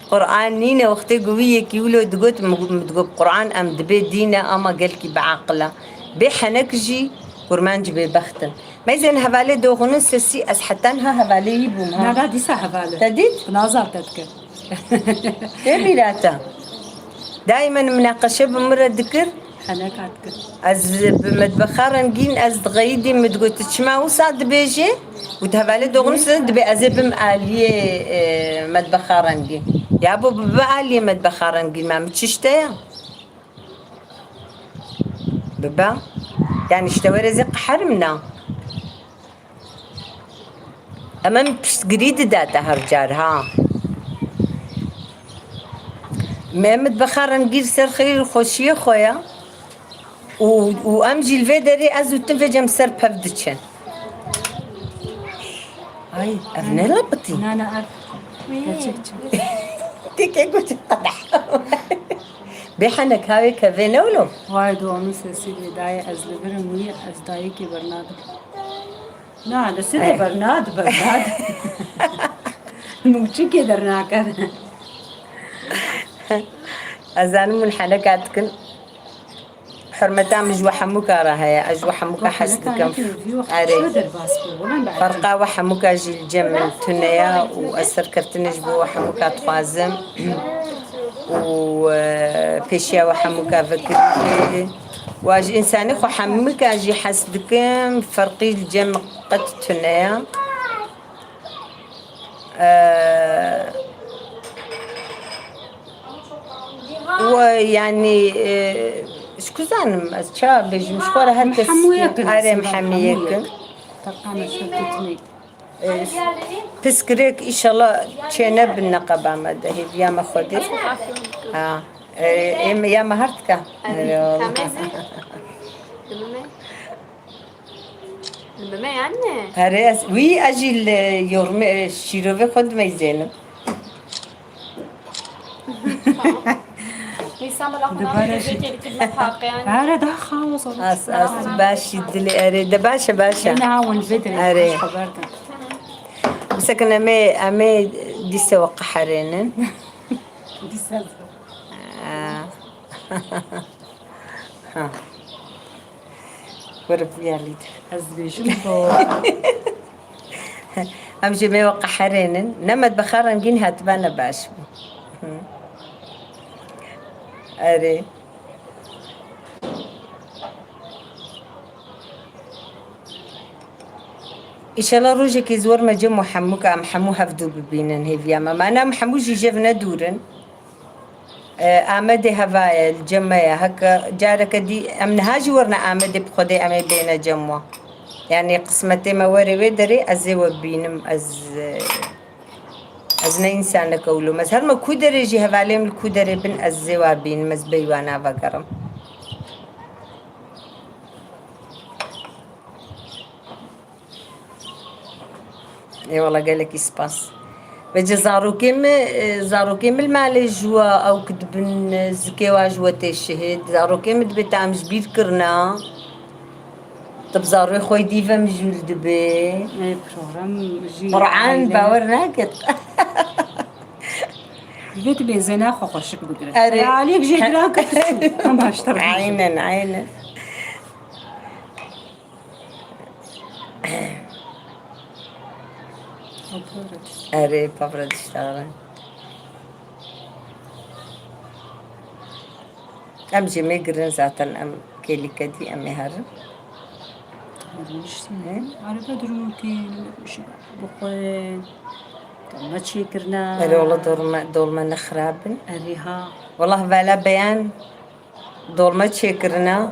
Quran nîne, wextê ku wî yekî wilo digot, min got, min digot, Quran em dibê dîn e, ama gelkî bi aqil e. Bê henek jî kurmanc bêbext in. Meyzên hevalê doxunin sesî, ez heta niha hevalê wî bûm, ha. Na, na, dîsa heval e. Te dît? Nazar te dike. Tê bîra te. Daîmen minaqeşe bi min re dikir. Henek hat kir. Ez bi metbexa rengîn ez dixeyidî, min digot, tu çima wisa dibêjê? Û di hevalê doxunin sesî dibê ez ê bim aliyê, e, metbexa rengîn. Ya bo bibe aliyê metbexa rengîn, ma min çi ji te ya? Bibe. Yanî ji te were ez ê qeherim na. Em em piştgirî dida te her car, ha. Me metbexa rengîn ser xêr û xweşiyê xwe ya. Û, û em jî li vê derê ez û tu vêcem ser pev diçin. Ay, ev ne lapitî? Na, na, ev. Gerçek çi? Têkê gotin qedeh. Bê henek havê kevê ne wilo? Vay, do onun sesî lê dayê ez li vir im wî, ez dayikê bernadim. Na, li sê de bernad, bernad. Mûçikê dernakeve. Ez zanim hûn heneka dikin. Hurmeta min ji we hemûka re heye. Ez ji we hemûka hez dikim. Erê. Ferqa we hemûka jî li cem min tune ye û ez serkeftinê ji bo we hemûka dixwazim. Û, e, pêşiya we hemûka vekirî. Wa ji însanê xwe hemûka jî hez dikim. Ferqî li cem min qet tune ye. Ee, we, yanî, e, ji ku zanim ez ça bêjim, ji xwe re her kes hemû yekin, erê, aslında, hemû yekin. Ferqa me şirketinê. Ee, piskirêk, înşallah çê nebin neqeba me de, hêviya me Xwedê. Ha. Ee, em ya me her dika. Erê, tamam. Li me yani. Erê, ez, wî ez jî li yormê, şîrovê xwe dimeyzênim. Nîsan bila xwe navê tê kê dikir me haqe yani. Erê, daha xaos oldu. As, as, baş jî dilê, erê, de baş e, baş e. Yine ha, win vedre, erê. Xeber de. Bisekin em ê, em ê dîse we qeherênin. Dîse. Ha. Ha. Were bûya lîd. Ez dibêjim to. Em jê me we qeherênin. Ne metbexa rengîn hatiba ne baş bû. Hı. Erê. Înşallah rojekê ez werime cem we hemû, ka em hemû hevdû bibînin, hêviya me. Mana em hemû jî jev ne dûr in. E, Amedê heva ye, li cem me ye. Heke careke dî em niha jî werine Amedê, bi Xwedê em ê bêne cem we. Yanî qismetê me were wê derê, ez ê we bibînim. Ez, e, ez ne însaneke wilo me. Ez her me ku derê jî, hevalê min li ku derê bin, ez ê we bibînim, ez bêyî we navegerim. Ê wela gelekî spas. Vêce zarokê min, e, zarokê min li malê ji we, ew ki dibin, e, zikê wa ji we tê şihêd. Zarokê min dibê te em ji bîr kirina. Tu bi zarokê xwe dî ve mijûl dibê. Ê, program jî Qur'an aile. Bawer naket. Divê tu bêzêna xwe xweşik bigire. Erê. Aliyek jê giran kir tu çû. Em baştir bûn. Aynen, aynen. Erê, pavre diştare. Em jê mêgirin zaten, em kêlîke dî em ê herin. Rûniştî. Hı? Araba durumûkî, bixwe, dolma çêkirine. Erê, wala dolma, dolma ne xirab in. Erê ha. Wala vela beyan. Dolma çêkirina.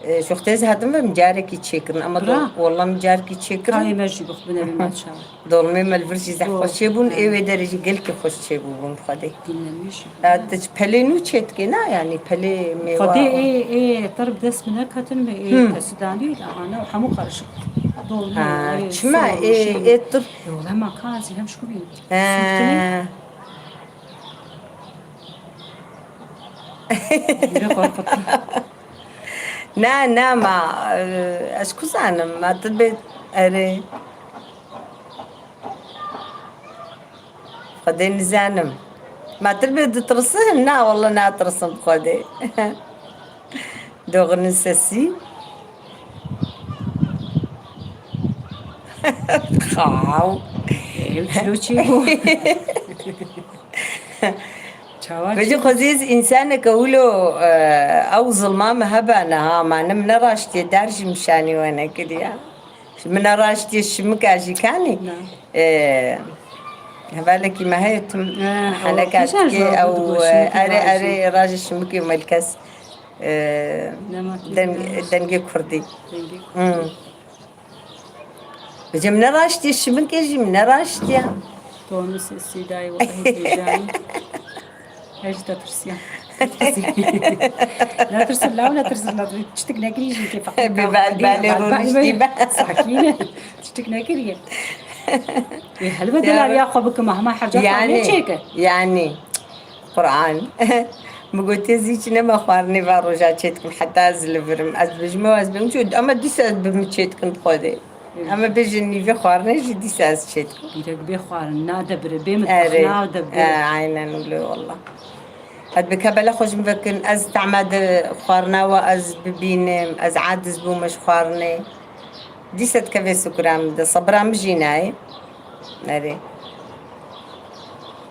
E, ji wextê ez hatim ve min carekî çêkirin. Ama Bira. dol-, wela min carekî çêkirin. Tayê me jî bixwine bi maça. Dolmê me li vir jî zehf Dol. xweş çêbûn. Ha. Ê wê derê jî gelkî xweş çêbûbûn xwedê. Dinlemiş. Ha, tu ji pelê nû çêdikê, na, yanî pelê mêwa. Xwedê ê, ê, tir bi dest min neketin ve ê Hmm. kesidanî, ahane, hemû karışık. Dolma, Ha, ê, çima sor, ê, şey. ê tir? Yo, lema ka ez hem şikubî. Ha. Sîktinê. Bîrê xwe qirtî. Na, na, ma, e, ez ku zanim, ma tu bê, erê. Xwedê nizanim. Ma tu bê ditirsin? Na, wela natirsin bi Xwedê. Doğunun sesi. Xaw. Ew çilo çê bû. Çawa Vêce çê xwezî ez însaneke wilo, e, ew zilma me hebane ha, ma ne min ne raştiyê dar jî min şanî we nekiriya. Ji min ne raştiyê şimika jî kanî. Na. E, hevalekî me heye tim Ha, heleka ew dikê, kîjan ji ew, we ew, erê, erê, rajê şimikê me li kes, e, Nema deng-, kurdî. dengê kurdî. Dengê Hmm. Vêce min ne raştiye, şimikê jî min ne raştiye. Tonus Sîdayê we hêjayî. Ez jî te tirsiya. Netirsin, law netirsin, netirsin. Çitik nekirî jî ke feqîr Bê bel-, belê rûniştî be. Sakîne. Çitik nekiriye. Ê, helbet Ya delal Reb. ya xwe bikim, hema herca Yani, xwe çêke. yani. Qur'an. Min got, ez hiç nema xwarinê va roja çêdikim, heta ez li vir im. Ez dibêjim, ez bêm çû, ama dîsa ez bi min çêdikim bi Xwedê. Evet. Ama bêjin nîvê xwarinê jî dîsa ez çêdikim. Bîrek bê xwarin, na de bire, bê mitbex, Erê. na de bire. E, aynen öyle wallah. Ez bi kebela xwe ji min vekin, ez tehma de xwarina we ez bibînim, ez aciz bûme ji xwarinê. Dîsa dikeve sukura min de, sebira min jî nayê. Erê.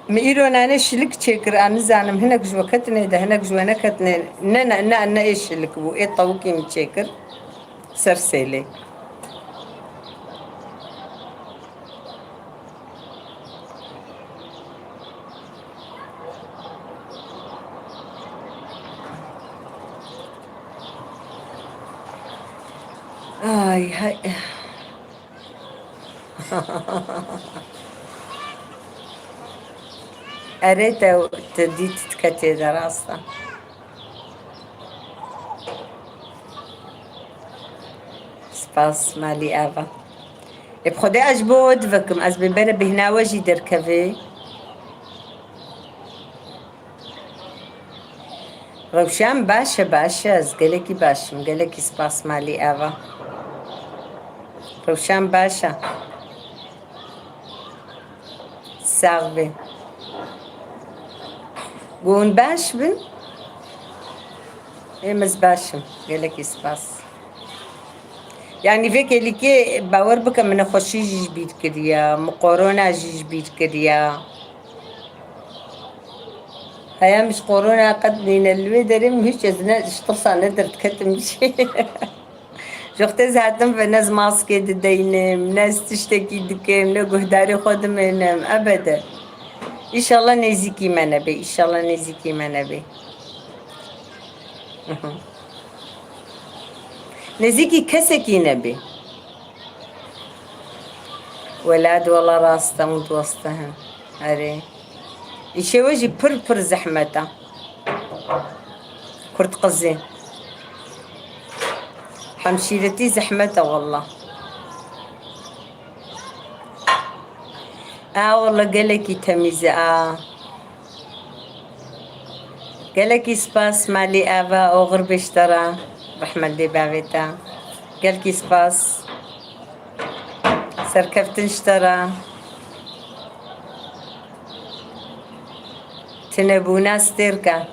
Min îro nane şilik çêkir, a nizanim hinek ji we ketine de, hinek ji we neketine. Ne, ne, ne, ne ê şilik bû, ê tewikî min çêkir. Ser sêlê. Ay, hay. Erê te, te dît diketê de rast e. Spas, malî ava. Ê bi Xwedê ez ji bo we divekim, ez bê bere bêhna we jî derkevê. Rewşan baş e, baş e, ez gelekî baş im, gelekî spas malî ava. Rewşan baş e. Sax be. Hûn baş bin? Êm ez baş im. Gelekî spas. Yanî vê kêlîkê bawer bike min nexweşî jî ji bîr kiriye, min korona jî ji bîr kiriye. Heya min ji korona qet nîne li wê derê min hiç ez ne, ji tirsa ne derdiketim jî. Ji wextê ez hatim ve ne ez maskê dideynim, ne ez tiştekî dikim, ne guhdarê xwe dimênim. Ebede. Îşallah nêzîkî me nebe, îşallah nêzîkî me nebe. Nêzîkî kesekî nebe. Wela di wela rast e, hûn dost e hin. Erê. Îşê we jî pir pir zehmet e. Kurd qizê. Hemşîretî zehmet e wela. A wela gelekî temîz e a. Gelekî spas malî ava oxir bê ji te re. Rehmet dê bavê te. Gelkî spas. Serkeftin ji te re. Tinebûna stêrka.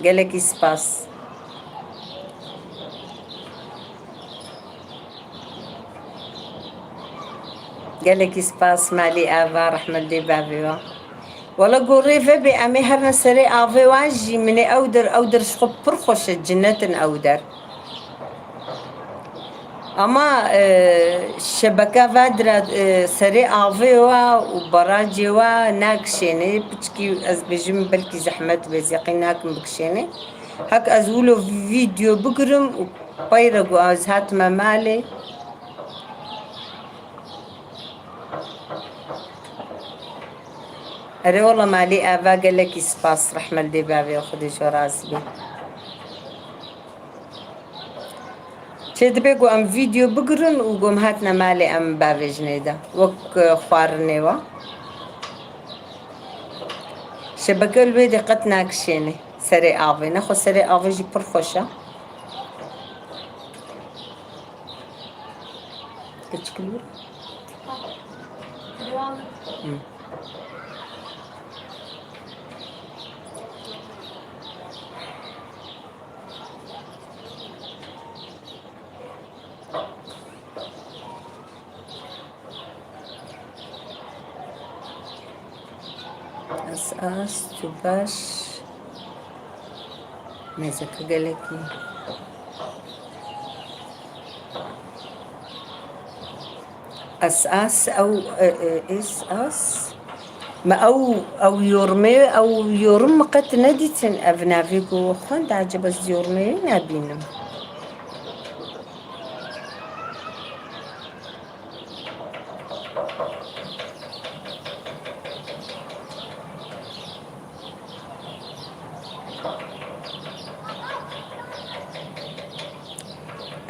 Gelekî spas. Gelekî spas malî ava, rehmet dê bavê wa. Wala gorê vebe em ê herine serê avê wa jî min ê ew der, ew der ji xwe pir xweş e, cinet in ew der. Ama, e, şebeke vedira, e, serê avê wa û barajê wa nakişêne. Piçkî ez bêjim belkî zehmet be, zeqî nakim bikişêne. Hek ez wilo vîdeo bigirim û peyre ku ez hatime malê. Erê wala malî ava gelekî spas, rehmet dê bavê Xwedê ji we razî be. Çê dibe ku em vîdeo bigirin û ku em hatine malê em bavêjinê de. Wek, e, xwarinê wa. Şebeke li wê de qet nakişêne. Serê avê. Nexwe serê avê jî pir xweş e. Keçikilûr. Hı. Ez, ez, tu baş. Mêzeke gelekî. Ez, ez, ew, e, e, ez, ez. Me ew, ew yormê, ew yorum min qet nedîtin. Ev navê ku xwend, ecêb ez yormê wê nebînim.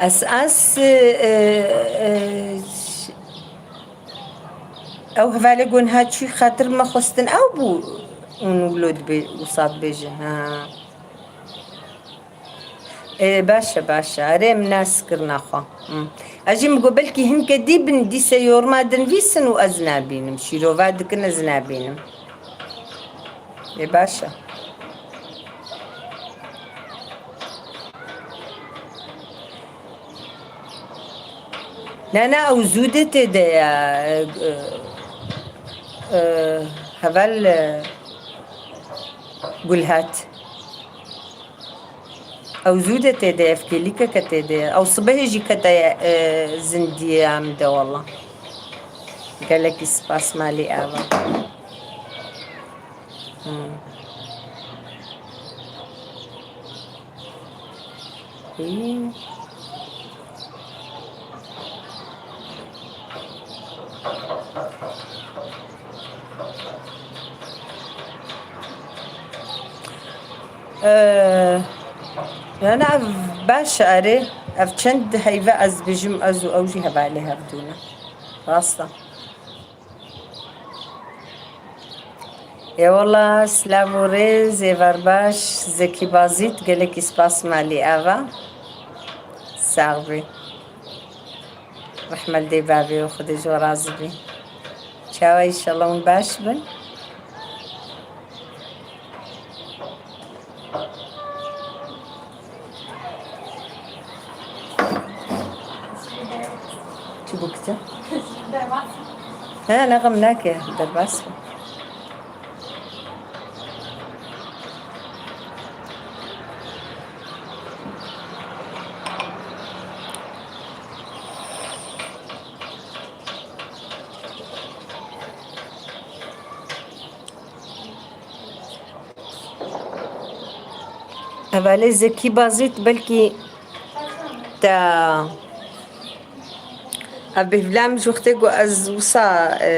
Ez, ez, e, e, ew hevalê ku niha çûyî xatir me xwestin ew bû, hûn wilo dibê, wisa dibêje, ha. Ê, baş e, baş e. Erê, em nas kirina xwe. Hmm. Ez jî min got, belkî hinke dî bin, dîse yorma dinivîsin û ez nabînim. Şîrova dikin, ez nabînim. Ê, baş e. Ne, ne, ew zû de tê de ye. E, e, heval, e, Gulhat. Ew zû de tê de, ev kêlîkeke tê de. Ew sibehê jî kete, e, zindiyê em de wela. Gelekî spas malî ava. Hmm. Hî. Ee, yani ev baş e, erê. Ev çend heyve ez bijim, ez û ew jî hevalê hevdû ne. Rast e. Ê wela, silav û rêz, êvar baş, Zekî Bazît, gelekî spas malî ava. Sax bî. Rehmet dê bavê û Xwedê ji we razî bî. Çawa, înşallah hûn baş bin. Çi bû kiçe? He, ne xem nake, derbas bû. Hevalê Zekî Bazît, belkî te ev bêhvila min ji wextê ku ez wisa, e,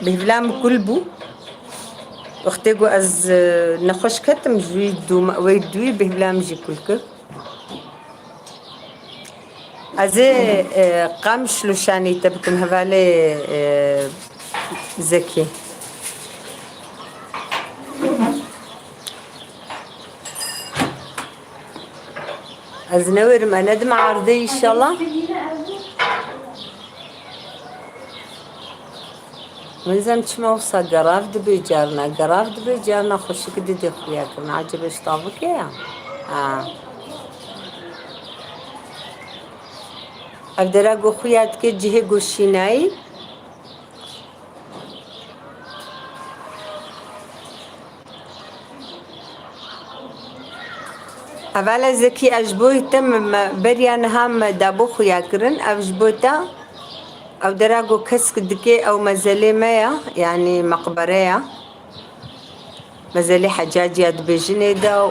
bêhvila min kul bû. Wextê ku ez, e, nexweş ketim ji wî dûma, wê dûyî bêhvila min jî kul kir. Ez ê, e, qamşlo şanî te bikim hevalê, e, Zekî. Ez newêrim, e, nedim erdê înşallah. Min zem çima wisa gerav dibe carna, gerav dibe carna xweşik didê xuya kirin. Ecebe ji tavike ya? Ha. Ev dera ku xuya dike cihê ku şînayî. Hevala Zekî, ez ji bo te me, me beriya niha me dabo xuya kirin, ev ji bo te, ew dera ku kesk dike, ew mezelê me ya, yanî meqbere ya. Mezelê Hecaciya dibêjin ê de û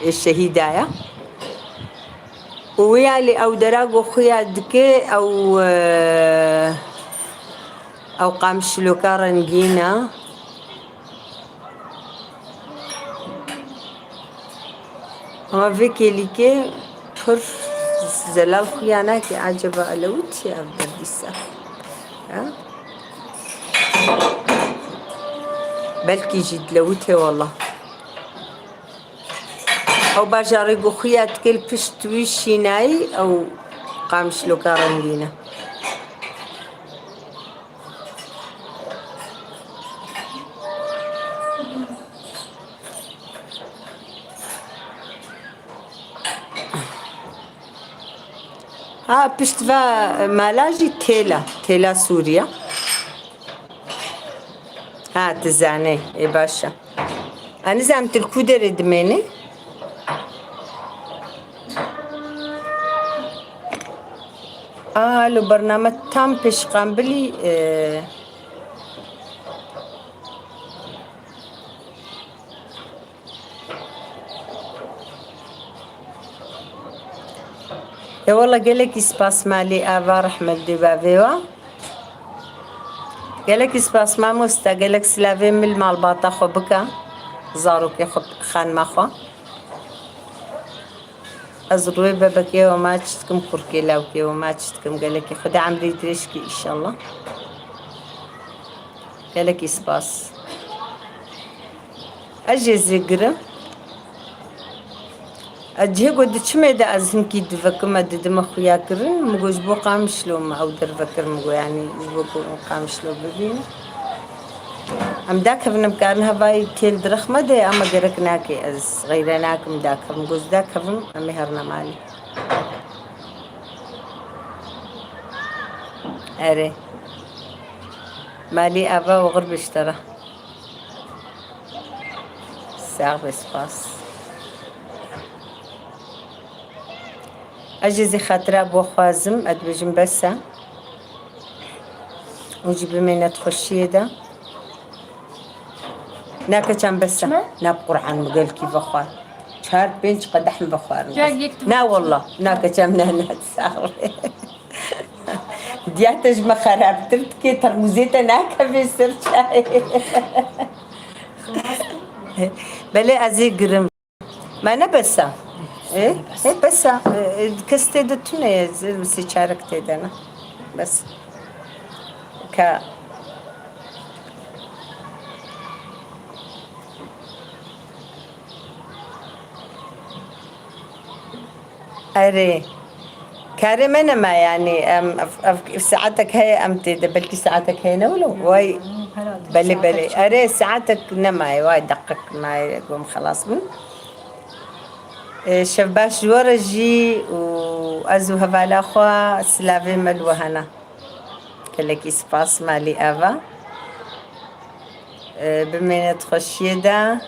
ê şehîda ya. Û wî alî ew dera ku xuya dike, ew, e, ew qamşiloka rengîn e. Ama vê kêlîkê pir zelal xuya nake, eceba lewitî ev derdîsa. Ha? Belkî jî dilewitê wela. Ew bajarê ku xuya dike li pişt wî şînayî, ew qamşiloka rengîn e. Ha, pişt ve mala jî têl e, têla Sûriye. Ha, tu zanê, ê baş e. Ez nizam tu li ku derê dimênî? A, lo bername tam pêşqambilî, e, E wela gelekî spas malê ava, rehmet dê bavê wa. Gelekî spas mamosta, gelek silavê min li malbata xwe bike. Zarokê xwe, xanima xwe. Ez rûyê bebekê we maç dikim, xurkê lawkê we maç dikim. Gelekî Xwedê emrê dirêj kî înşallah. Gelekî spas. Ez jê zêgirim. Ez cihê ku diçimê de ez hinkî divekim, ez didime xuya kirin. Min got ji bo qamişlo me ew derve kir, min got, yanî ji bo ku qamişlo bibînim. Em dakevin, em karin hevayî têl direxme de, ama gerek nake ez xeyre nakim dakevim. Min got, ez dakevim, em ê herine malê. Erê. Malî ava û xirbê ji te re. Sax be, spas. Ez jî zî xatira bo xwazim, ez dibêjim bes e. Û jî bimêne di xweşiyê de. Na keçan bes e. Çima? Na bi Qur'an min gelkî vexwar. Çar pênc qedeh min vexwarin. Ya yek tu Na vexwar. Wallah, na keçan ne, ne, sax be. Diya te ji me xerabtir dike, termûzê te nakeve ser çayê. Belê ez ê girim. Me ne bes e? Ê? Ê, bes e. Ê, kes tê de tune ye, sê çarek tê de ne. Bes. Ka Erê. Karê me nema, yanî, em, ev, ev, saetek heye em tê de, belkî saetek heye ne wilo? Way, herhalde, belê, saetek belê. Çi? Erê, saetek nemaye, way, deqik maye, gom xelas bûn. E, şev baş ji we re jî û ez û hevala xwe silavê me li we hene. Gelekî spas malî ava. E, bimêne di xweşiyê de.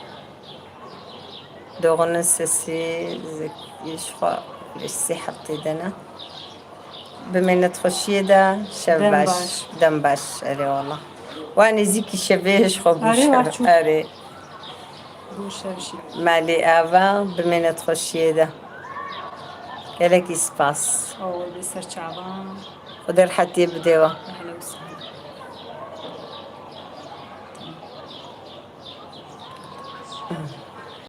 Doxunin sesî zikî ji xwe li sê heftê de ne. Bimêne di xweşiyê de, şev baş. Dem baş. Dem baş, erê wala. Wa nêzîkî şevê ji xwe bû. Erê, şev, wa çû. Erê. Şevşî. Malê ava bimêne di xweşiyê de. Gelekî spas. Ol bi ser çavan. Xwedê rehetiyê bide we. Ehlen û sehlen.